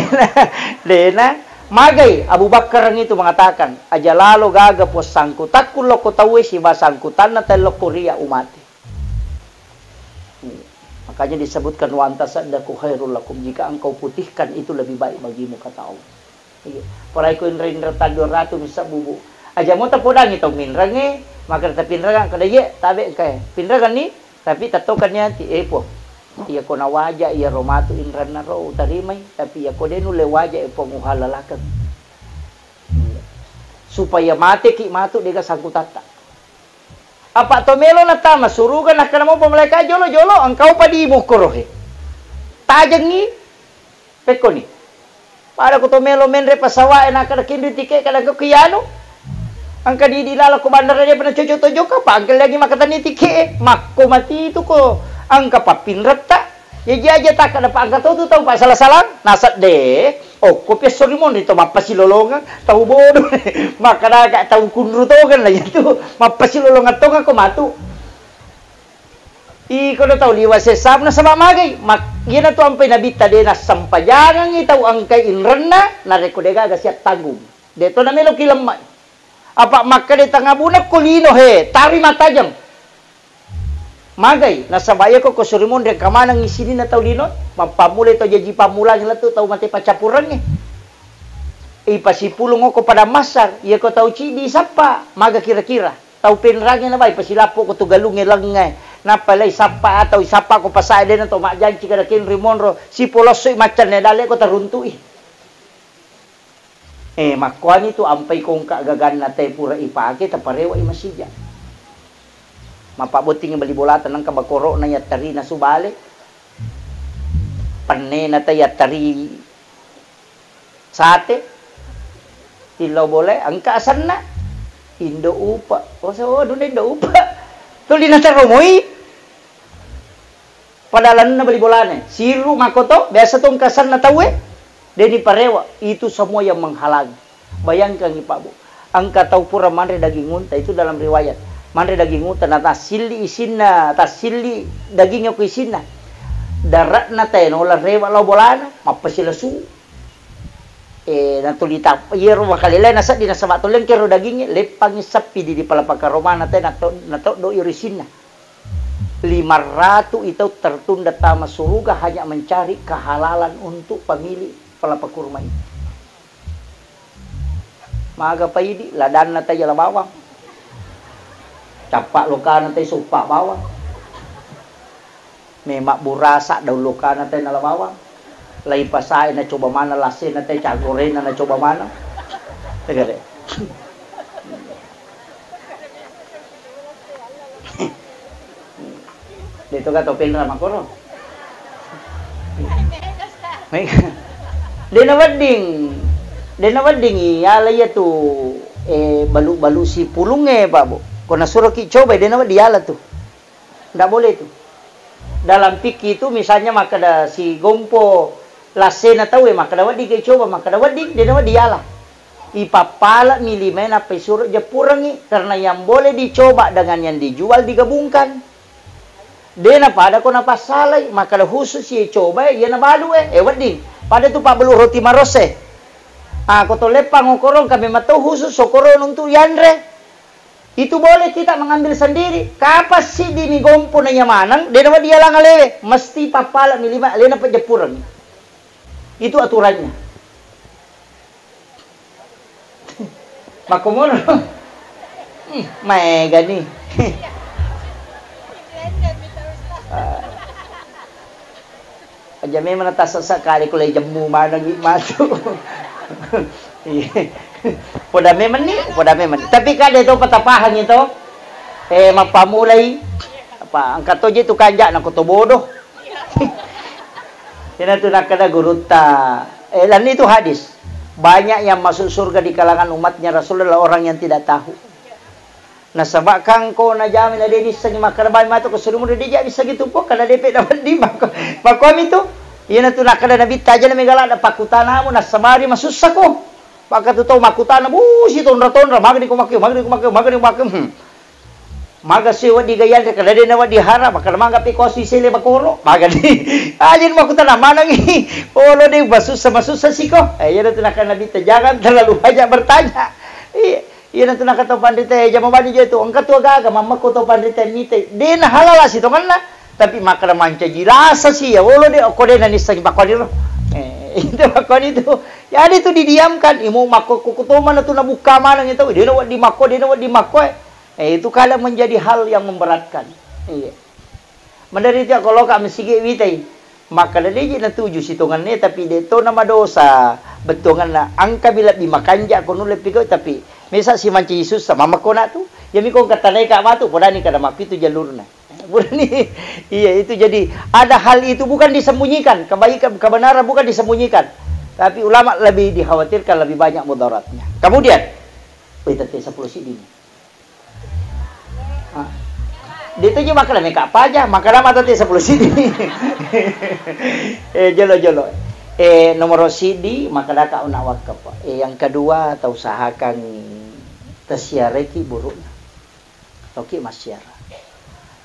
de na. Magai Abu Bakar itu mengatakan, aja lalo gaga puassangkutakku lokko tauwe siba sangkutanna tellokko ria umate. Makanya disebutkan, "Wa anta saddaku khairul lakum," jika engkau putihkan itu lebih baik bagimu, kata Allah. Iya. Porai ko inre-inre taddu ratu missa bubu. Aja mo tapodangi tau minrengnge, maka tapinrengang kada ye, tabe engkae. Pinrenganni, tapi tattokanni ati, eh, Puang. Iya ko nawaja iya ro matu inranna ro utarimai, tapi iya ko de nulle waja, eh, Puang, uhalalakeng. Supaya mateki matu dega sangkutatta. Apa to melo natama suruga, nakkeda mopa malaika, "Jolo-jolo, engkau pa di mukkoro he. Tajengngi, pekkoni." Pada ko to melo menre pesawat e, nakkeda, "Kinri tiket, kada engka kianu." Engka di, di laleng ko bandara de pernah cocok to jokka, pa engka lagi makkatenni tikke e. Makko mati tu ko engka pappinretta. Jaji aja takka dapat engka to tu tau pa sala-salang, nasedde. Okko pi esso ri monri to mappasilolongeng, tau bodoh. Makkadaka tau kunru tongeng lah itu. Mappasilolongeng tongeng ko matu. Iko do tau liwa sessa nasaba magai. Mak-, iyanatu ampai nabitta de nassempajangengngi tau engkai inrenna, narekko de gaga siattanggung. De to nameloki lemma. Apa makkeda tangabunekko lino he, tari matajeng. Magai, nasaba iyako ko suri monri engka maneng sininna tau lino, mappammulai tau jaji pammulang lettu tau mate paccappurengnge. Ipasipulung okko padang massar, iyako tau ciddi sappa, maga kira-kira. Tau penrangnge nabai pasilappo ko tu galungnge lengnge. Nappa lai sappa atau sappa ko pasae dena to majjanci kada kenri monro, sipolossoi maccanne dalle ko taruntu'i. Eh, makkuani tu ampai kongka gaganna te pura ipake, taparewa i masija. Mappabottingi bali bolata nengka bakoro'na yattari nasu bale. Pennena te yattari sate. Tillau bole, engka asenna. Indo upa. Oh, so, duna indo upa. Tuli nataromoi. Pada lalenna bali bolana, siru makkoto, biasa to engka asenna tauwe, deni parewa, itu semua yang menghalangi. Bayangkan, Pak Bu, engka tau pura manre daging unta, itu dalam riwayat. Manre daging unta, na tassilli isinna, tassilli dagingnya ku isinna. Daratna teno la rewa lao bolana, mappasilesu. Eh, natuli tap-, iyaro wakalele naseddi nasaba to lengkero dagingnge, leppangi sappi di, di palapaka romana te nato-, natoddo iro isinna. Lima ratu itau tertunda tama suruga hanya mencari kehalalan untuk pemilik palapa kurma ini. Maga paidi, ladanna tai jala bawang. Cappa lokana tai soppa bawang. Memang burasa daun lokana tai nala bawang. Lai pasae nacoba mana, lasena tai cagorena nacoba mana. Tegare. De to gato penra makoro. Dena wedding, dena wedding iyala iyatu, eh, balu-balu sipulungnge, Pak Bu. Ko nasuroki coba, dena wedding iyala tu. Ndak boleh tu. Dalam fikih itu misalnya makkeda si gompo lassena tauwe, makkeda wedding ke coba, makkeda wedding, dena wedding iyala. Ipappala'mi limae nappa isuro jeppurengngi, karena yang boleh dicoba dengan yang dijual digabungkan. De napada ko napassalai, makkeda khusus ye coba e, iya nabalu e, eh, wedding. Pada tu pabbalu roti marosse. Ah, ko to leppang okorong kami matau khusus okorong untuk yanre. Itu boleh kita mengambil sendiri. Kapas siddi mi gompo na iya maneng, de nawedding dialang alewe, mesti pappala'mi lima alena pejeppurengngi. Itu aturannya. Makkomono. Hmm, maegani. Ah. Aja memang natasessa kali ko lai jemmu maneng i matu. Iya. Poda memang ni, poda memang ni. Tapi kada to patapahang itu. Eh, mappamulai. Apa, angkat toje tu kanjak na ko to bodoh. Ina tu nakkeda gurutta, eh, lanni itu hadis. Banyak yang masuk surga di kalangan umatnya Rasul adalah orang yang tidak tahu. Nasaba kan ko najami na de nissengi makkeda bami matu ko suri monri de ja missengi tu po, kada depe na wedding makko. Makkomi tu. Iyana tu nakkeda Nabitta aja na mega ladda pakkutanamu nassabari masussa ko. Maka tu tau makkutana, bu, si tonra-tonra, magani ko makkeo, magani ko makkeo, magani ko makkeo. Hmm. Maga sui wedding ga yanre, kada de na wedding hara, makkeda maga pe ko sui sele bakoro, magani. Ajin makkutana manengi. Olo de masussa, masussa siko. Eh, iyana tu nakkeda Nabitta, jangan terlalu banyak bertanya. Iya, iyana tu nakkeda tau panrita, eh, jama bani je tu, engka tu agaga, mammekko tau panrita mite. De na halala sitongenna, tapi makkeda mancaji rasa si, ya, olo de, okko de na nissengi pakkuani ro. Eh, itu pakkuani tu. Jadi tu didiamkan, imu makko kuku tomana tu nabukka maneng itu, de na wedding makko, de na wedding makko, eh. Eh, itu kadang menjadi hal yang memberatkan. Iya. Maderri tu ko loka masigi witai. Makkeda de ji natuju sitongenna, tapi de to na madosa bettuangenna. Angka mi lebbi makanja ko nulle pigau, tapi mesa si mancaji sussa, mammekko na tu. Yami ko engka tanai ka matu, podani kada mappitu jalurna. Burani, iya, itu jadi ada hal itu bukan disembunyikan, kebaikan, kebenaran bukan disembunyikan. Tapi ulama lebih dikhawatirkan lebih banyak mudaratnya. Kemudian, Tette seppulo siddi. Ah. De' tu je makkeda meka paja, makkeda mata te seppulo siddi. Eh, jolo-jolo. Eh, nomoro siddi, makkedaka una' wakaf. Eh, yang kedua, tausahakan tasiareki buru'na. Toki massiara.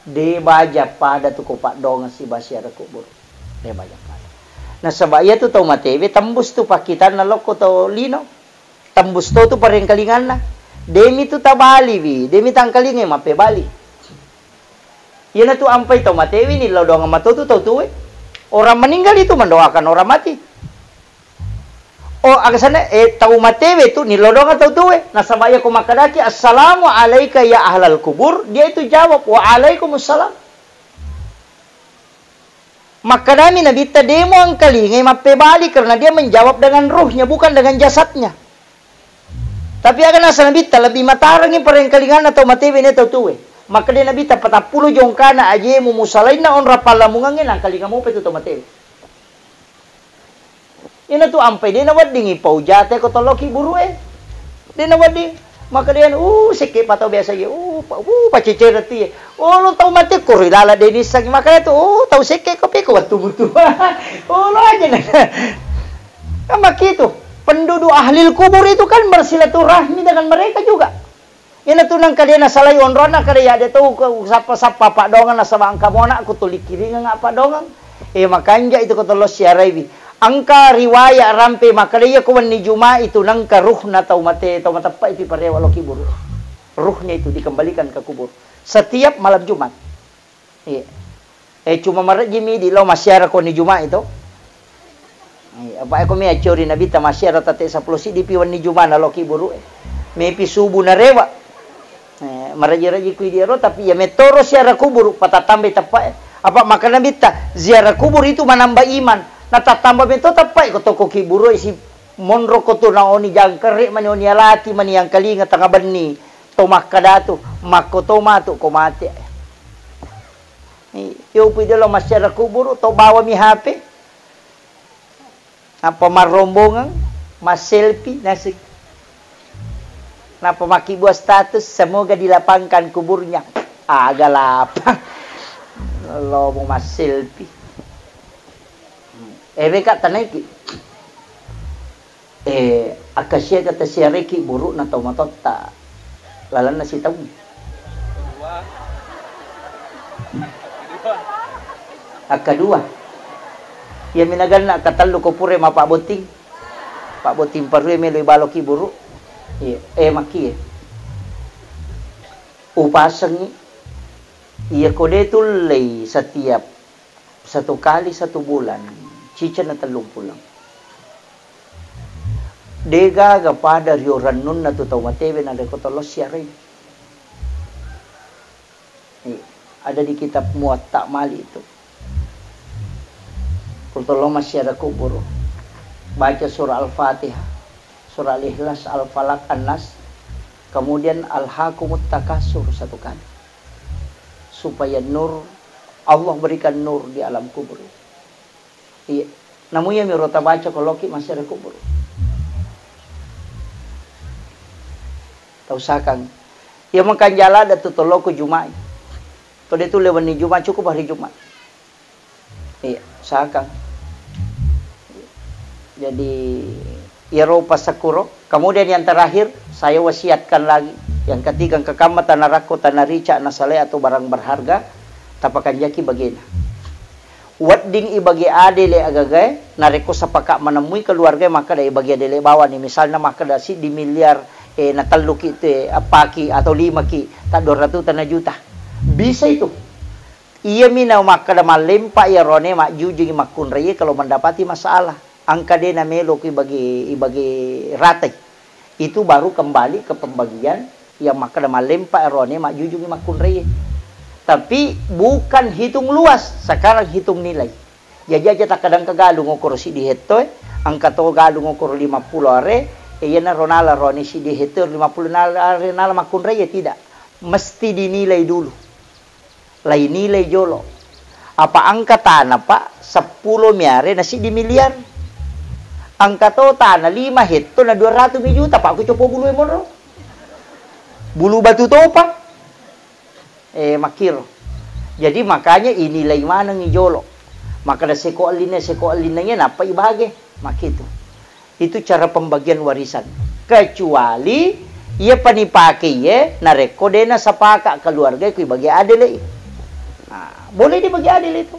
De' baja pada tu ko paddongeng siba siara kuburu. De' baja pada. Nasaba' iya tu tau matewe tembus tu pakkitanna lokko tau lino. Tembus to tu parengkalinganna. Demi tu tabaliwi, demi tangkalingai mappebali. Iyana tu ampai tau matewi nillau doang mato tu tau tuwe. Orang meninggal itu mendoakan orang mati. Oh, aga sana, eh, tau matewe tu nillau doang tau tuwe. Nasaba' iya ko makkedaki, "Assalamu alaika ya ahlal kubur," dia itu jawab, "Wa alaikumussalam." Makkedami Nabitta, "Demo angkalingai mappebali," karena dia menjawab dengan ruhnya, bukan dengan jasadnya. Tapi aga nasa Nabitta, lebih matarangi parengkalinganna tau matewe ne tau tuwe. Makkeda Nabitta, "Patappulo jongkana ajemu musalainna onrang pallamungangnge, nangkalinga mopa itu tau matewe." Ina tu ampai de' naweddingi pau jate ko tolloki buru'e. De' nawedding. Makkedai, "Uh, sekke pa tau biasa ye. Uh, pa, uh, pacecere tu ye. Oh, lo tau mate ko ri lala de' nissengi." Makanya tu, "Oh, tau sekke ko pe ko wettu mutu." Oh, lo aja na. Kan begitu. Penduduk ahli kubur itu kan bersilaturahmi dengan mereka juga. Ina tu nangka de' nasalai onronna, kada ya de' tau ko sappa-sappa paddongeng nasaba' engka mona'ku tuli kiringeng paddongeng. Eh, makanja itu ko tollo siaraiwi. Engka riwayat rampe makkeda iya ko wenni Jumat itu nangka ruhna tau mate, tau mateppa itu parewa loki buru. Ruhnya itu dikembalikan ke kubur setiap malam Jumat. Iya. Eh, cuma marejjimi di lao massiara ko ni Jumat itu. Iya, apa eko mi acciori Nabitta massiara tette seppulo siddi pi wenni Jumat na loki buru, eh. Mepi subuh narewa. Eh, marejji-rejji kui di ero, tapi iya metoro siara kuburu, patatambai teppa, eh. Apa maka Nabitta, ziarah kubur itu menambah iman. Nah, tattamba meto teppa, eh, ko toko ki buru, eh, si monro ko tu naoni jangkere mani oni alati mani yang kalinga tengah benni. To makkada tu, makko to matu ko mate. Iya, upi delo massiara kuburu, to bawami H P. Nappa marrombongeng, masselfie, naseng. Nappa makkibua status, "Semoga dilapangkan kuburnya." Aga lapang. Lomo masselfie. Ewe ka tanaiki. Eh, akkasiaga tasiareki buru'na tau matotta lalenna sitaung. Akkadua, iya minaganna akkatellu ko pura mapabbotting. Pabbotting parue melo ibaloki buru. Iya, eh, makkie. Upasengi. Iya ko de tullei setiap satu kali satu bulan, ciceng na tellung puleng. Degaga pada rio rennunna tu tau matewe narekko tollo siarai. Iya, ada di kitab Muwatta Malik itu. Ko tollo massiara kuburu. Baca surah Al-Fatihah, surah Al-Ikhlas, Al-Falaq, An-Nas, kemudian Alhaakumut Takatsur satu kali. Supaya nur, Allah berikan nur di alam kubur. Iya. Namu iya miro tabaca ko loki massiara kubur. Tausakang. Iya makanja ladde tu toloko Juma'i. Ko de tu lewenni Juma, cukup hari Juma. Iya, usahakan. Jadi, iyaro passakkuro. Kemudian yang terakhir, saya wasiatkan lagi. Yang ketiga, engka kamma tanarakko, tanarica, nasalai atau barang berharga, tapakanjaki bagena. Wedding ibage adele agagae, narekko sepakat menemui keluarga makkeda ibage adele bawani, misalnya makkeda siddi miliar, eh, natelluki te, appaki atau limaki, tak dua ratus tana juta. Bisa itu. Iyami na makkeda mallempa iyarone majjujungi makkunraie kalau mendapati masalah. Engka de namelo ku ibagi, ibagi ratai. Itu baru kembali ke pembagian yang makkeda mallempa iyarone majjujungi makkunraie. Tapi bukan hitung luas, sekarang hitung nilai. Jaji aja takkadang ke galung okoro siddi hetto, eh, engka to galung okoro lima puluh are, eh, iyana ronala rone siddi hetto lima puluh nala are nala makkunraie, tidak. Mesti dinilai dulu. Lainilai jolo. Apa engka tana, Pak, seppulo miare na siddi miliar. Engka to tana lima hetto na dua ratus mi juta, Pak, ku copo bulu e monro. Bulu batu topa. Eh, makkiro. Jadi, makanya inilai manengngi jolo. Makkeda seko ellinna, seko ellinnangnge nappa ibage. Makkitu. Itu cara pembagian warisan. Kecuali iya pani pake iye, narekko de nasapaka keluarga ku ibagi adele. Nah, boleh dibagi adele itu.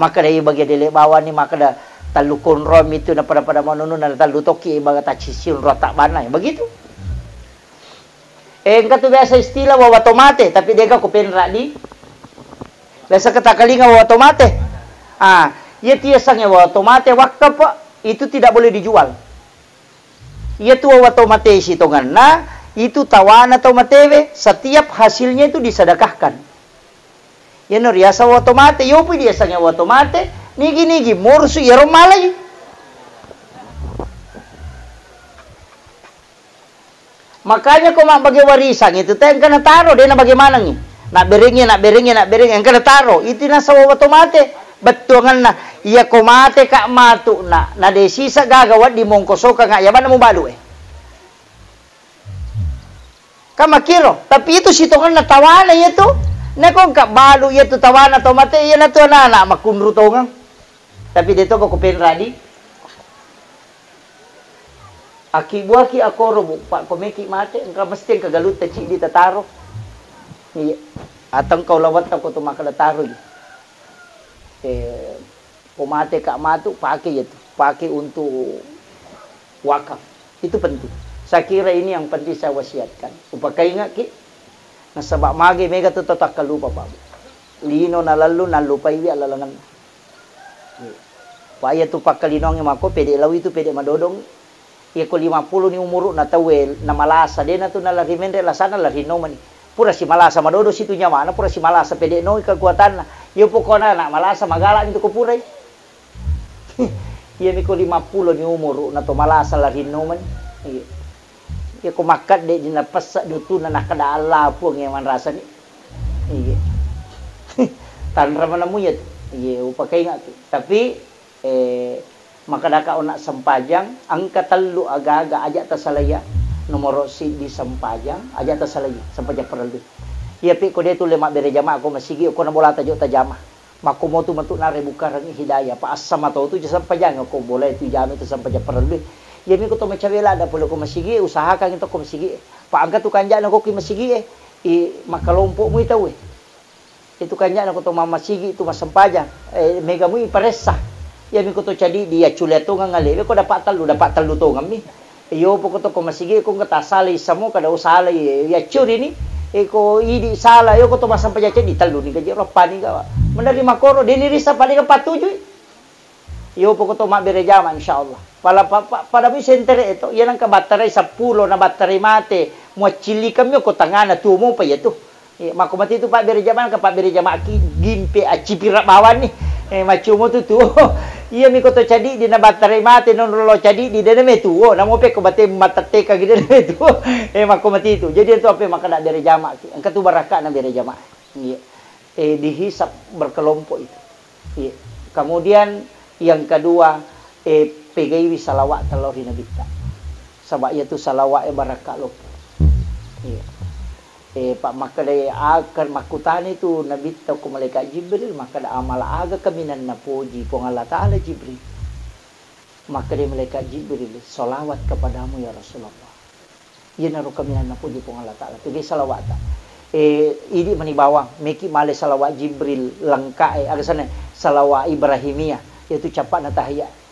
Makkeda ibagi adele bawani, makkeda tellu konro mitu na pada-pada manunu na tellu tokki ibaga tacisi onro tabbanna. Begitu. Eh, engka tu biasa istilah wawa tomate, tapi dega ko penra di. Biasa ketakalinga wawa tomate. Ah, iya tu yasengnge wawa tomate wakaf, itu tidak boleh dijual. Iya tu wawa tomate sitongenna, itu tawana tau matewe, setiap hasilnya itu disedekahkan. Iyano riaseng wawa tomate, yopi diasengnge wawa tomate, nigi-nigi morsu iyaro malai. Makanya ko mabbage warisang itu te engka nataro, de nabage manengngi. Nabberengngi, nabberengngi, nabberengngi, engka nataro. Itu nasaba wawa tomate. Bettuangenna, iya ko mate ka matu na, na de sisa gaga wedding mongkosokang, ya manna mubalu e. Kan makkiro, tapi itu sitongenna tawana iya tu. Nako engka balu iya tu tawana tau mate, iya natu anak-anak makkunru tongeng. Tapi de to ko penradi. Akkibuaki akoro, Bu, pa ko meki mate, engka mesti engka galutta ciddi tataro. Iya. Atau engka ulawetta ko to makkeda taro. Eh, ko mate ka matu, pake iya tu. Pake untuk wakaf. Itu penting. Saya kira ini yang penting saya wasiatkan. Upakaingaki, nasaba mage mega tu tau takkalupa, Pak. Lino nalallu, nallupaiwi allalengenna. Pa iya tu pakkalinoangnge mako pede lawi tu pede madodong. Iya ko lima pulo ni umuru na tauwe na malasa, de na tu nalari menre lasana lari nomani. Pura si malasa madodo situ nyawana, pura si malasa pede noi kekuatanna. Iya pokona na malasa magala ni tu ko purai. Iya mi ko lima pulo ni umuru na to malasa lari nomani. Iya. Iya ko makkedde di napessa dutuna nakkeda Allah puang iya manrasani. Iya. Tanra manemu iya tu. Iya, upakaingaki. Tapi, eh, makkedaka ona sempajang, engka tellu aga-aga aja tasalaiya. Nomoro siddi sempajang, aja tasalaiya, sempajang parellu. Iya pi ko de tu le mabbere jamaah ko masigi, ko na bolata jo tajama. Makkomotu matu nare bukarengngi hidayah. Pa assama tau tu sempajang ko boleh tu jami tu sempajang parellu. Iya mi ko to macawe ladda pole ko masigi, usahakan to ko masigi. Pa engka tu kanjana ko ki masigi e, i makkalompo mui tau e. Itu kanjana ko to mammasigi tu massempajang, eh, mega mui paressa. Iya mi ko to cadi dia culia tongeng alewe ko dapat tellu, dapat tellu tongeng mi. Iyo poko to ko masigi ko engka tasalai samo kada usalai, ya curi ni. E ko idi sala, iyo ko to massempajang ceddi tellu ni gaji ropani gawa. Menerima koro, deni risa paling patujui. Iyo poko to mabbere jama insyaallah. Pala pa, pa, pada mi sentere to, iya nangka battarai seppulo na battarai mate, muaccillikeng mi ko tangana tuo mopa iya tu. Eh, makko mati tu pabbere jama, nangka pabbere jama ki gimpe accipira bawang ni. Eh, maccumo tu tuo. Iya mi ko to cadi di na battarai mate, non lo cadi di dena me tuo, namo pe ko bate mateteka gi dena me tuo. Eh, makko mati tu. Jadi itu apa maka nak bere jama ki. Engka tu barakka na bere jama. Iya. Eh, dihisap berkelompok itu. Iya. Kemudian yang kedua, eh, pegaiwi salawat talo ri Nabitta. Saba iya tu salawat e barakka loppo. Iya. Eh, pa makkedai akan makkutani tu Nabitta ko malaikat Jibril, makkeda amal aga kaminang napoji Puang Allah Ta'ala Jibril. Makkedai malaikat Jibril, salawat kepadamu ya Rasulullah. Iyanaro kaminang napoji Puang Allah Ta'ala. Pegaiwi salawata. Eh, idi mani bawang, meki male salawat Jibril lengka e, aga sana salawat Ibrahimiyah, yaitu cappa'na tahiyat.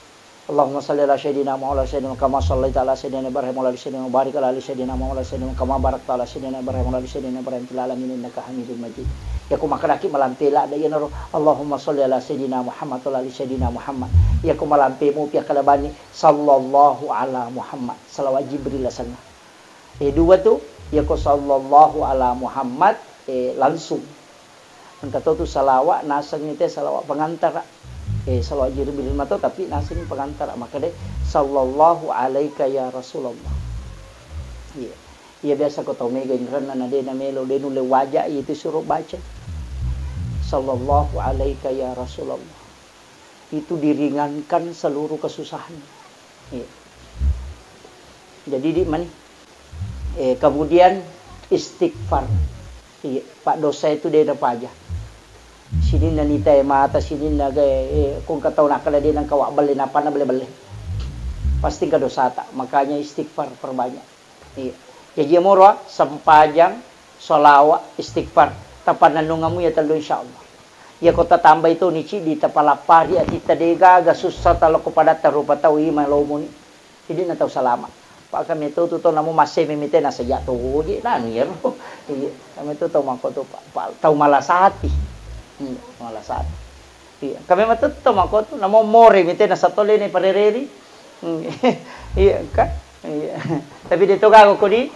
Allahumma salli ala sayyidina Muhammad wa ala sayyidina Muhammad kama sallaita ala sayyidina Ibrahim wa ala ali sayyidina Muhammad, barik ala sayyidina Muhammad wa ala sayyidina Ibrahim wa ala ali sayyidina Ibrahim fil alamin innaka Hamidum Majid. Yako makkedaki malampe ladda iyanaro Allahumma salli ala sayyidina Muhammad wa ala ali sayyidina Muhammad. Yako malampe mupi akkeda bani sallallahu ala Muhammad. Salawat Jibril asenna. Eh, dua tu, yako sallallahu ala Muhammad, eh, langsung. Engka to tu salawat, nasengngi te salawat pengantara. Eh, salawat Jibril mato, tapi nasengngi pengantara. Makkeda, sallallahu alaika ya Rasulullah. Iya. Iya biasa ko tau mega inrenna na de na melo, de nulle waja, itu suruh baca. Sallallahu alaika ya Rasulullah. Itu diringankan seluruh kesusahan. Iya. Jadi di mani. Eh, kemudian Istighfar. Iya, paddosa itu de napaja. Sininna nitae mata, sininna gae, eh, kongka tau nakkeda de nengka wabbelle, napanna belle-belle. Pasti engka dosata, makanya istighfar perbanyak. Iya. Jaji moro, ah, sempajang, sholawat, istighfar. Tapannennungamu ya tellu, insyaallah. Iya ko tatambai to ni ciddi, tapalappari atitta, de gaga sussa talokko padatta rupa tau ima lomoni. Jadi na tau salama. Pak kami tu tu tau namo masse mimite na sejak toje nanu ya ro. Iya, kami tu tau mako tu, Pak, Pak, tau malasati. Hmm, malasati. Iya, kami matu tau mako tu namo more mite na satole ne parereri. Hmm, iya, kan? Iya. Tapi de to gaga ko di.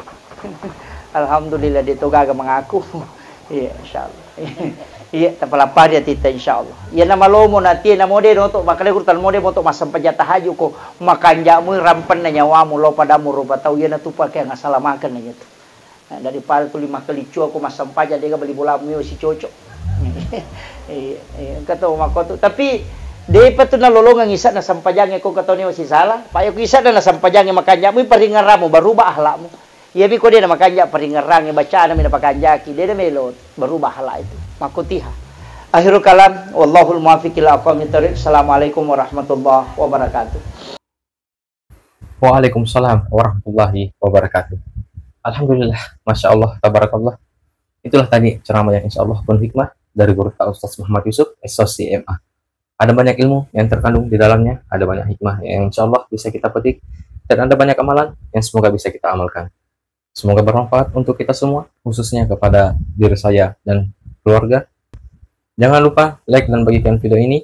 Alhamdulillah, de to gaga mengaku. Iya, insyaallah. Iya, tapalappari atitta, insyaallah. Iya, namalomo natie namo de noto, makale guru talmo de moto massempajang tahajud ko, makanjamu rampenna nyawamu lo padamu rupa tau, iya natu pakeang asalamakenna iya tu. Nah, daripada tuli makkeliccu ko massempajang, de ga bali bolamu yo sicocok. Iya, iya, engka to mako tu. Tapi depa tu nalolongeng isa na sempajangnge ko engka to ni sisala. Pak yo ko isa na sempajangnge makanjamu, paringeramu, berubah akhlakmu. Iyami ko de na makanja paringerangnge, bacana mi napakanjaki, de na melo berubah akhlak itu. Makkotiha. Akhirul kalam, wallahul muwaffiq ila aqwamit thariq. Assalamualaikum warahmatullahi wabarakatuh. Waalaikumsalam warahmatullahi wabarakatuh. Alhamdulillah, masya Allah, tabarakallah. Itulah tadi ceramah yang insya Allah penuh hikmah dari guru kita Ustaz Muhammad Yusuf, S O C M A. Ada banyak ilmu yang terkandung di dalamnya, ada banyak hikmah yang insya Allah bisa kita petik, dan ada banyak amalan yang semoga bisa kita amalkan. Semoga bermanfaat untuk kita semua, khususnya kepada diri saya dan keluarga. Jangan lupa like dan bagikan video ini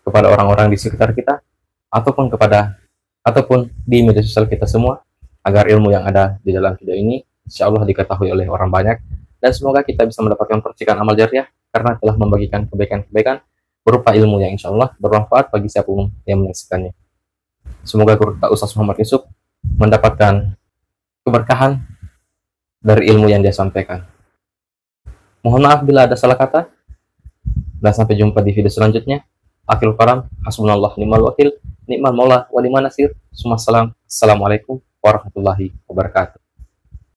kepada orang-orang di sekitar kita, ataupun kepada, ataupun di media sosial kita semua, agar ilmu yang ada di dalam video ini insya Allah diketahui oleh orang banyak, dan semoga kita bisa mendapatkan percikan amal jariah karena telah membagikan kebaikan-kebaikan berupa ilmu yang insya Allah bermanfaat bagi siapapun yang menyaksikannya. Semoga guru kita Ustaz Muhammad Yusuf mendapatkan keberkahan dari ilmu yang dia sampaikan. Mohon maaf bila ada salah kata, dan sampai jumpa di video selanjutnya. Akhirul kalam, hasbunallah ni'mal wakil, ni'mal maula wa ni'man nasir. Summa salam. Assalamualaikum warahmatullahi wabarakatuh.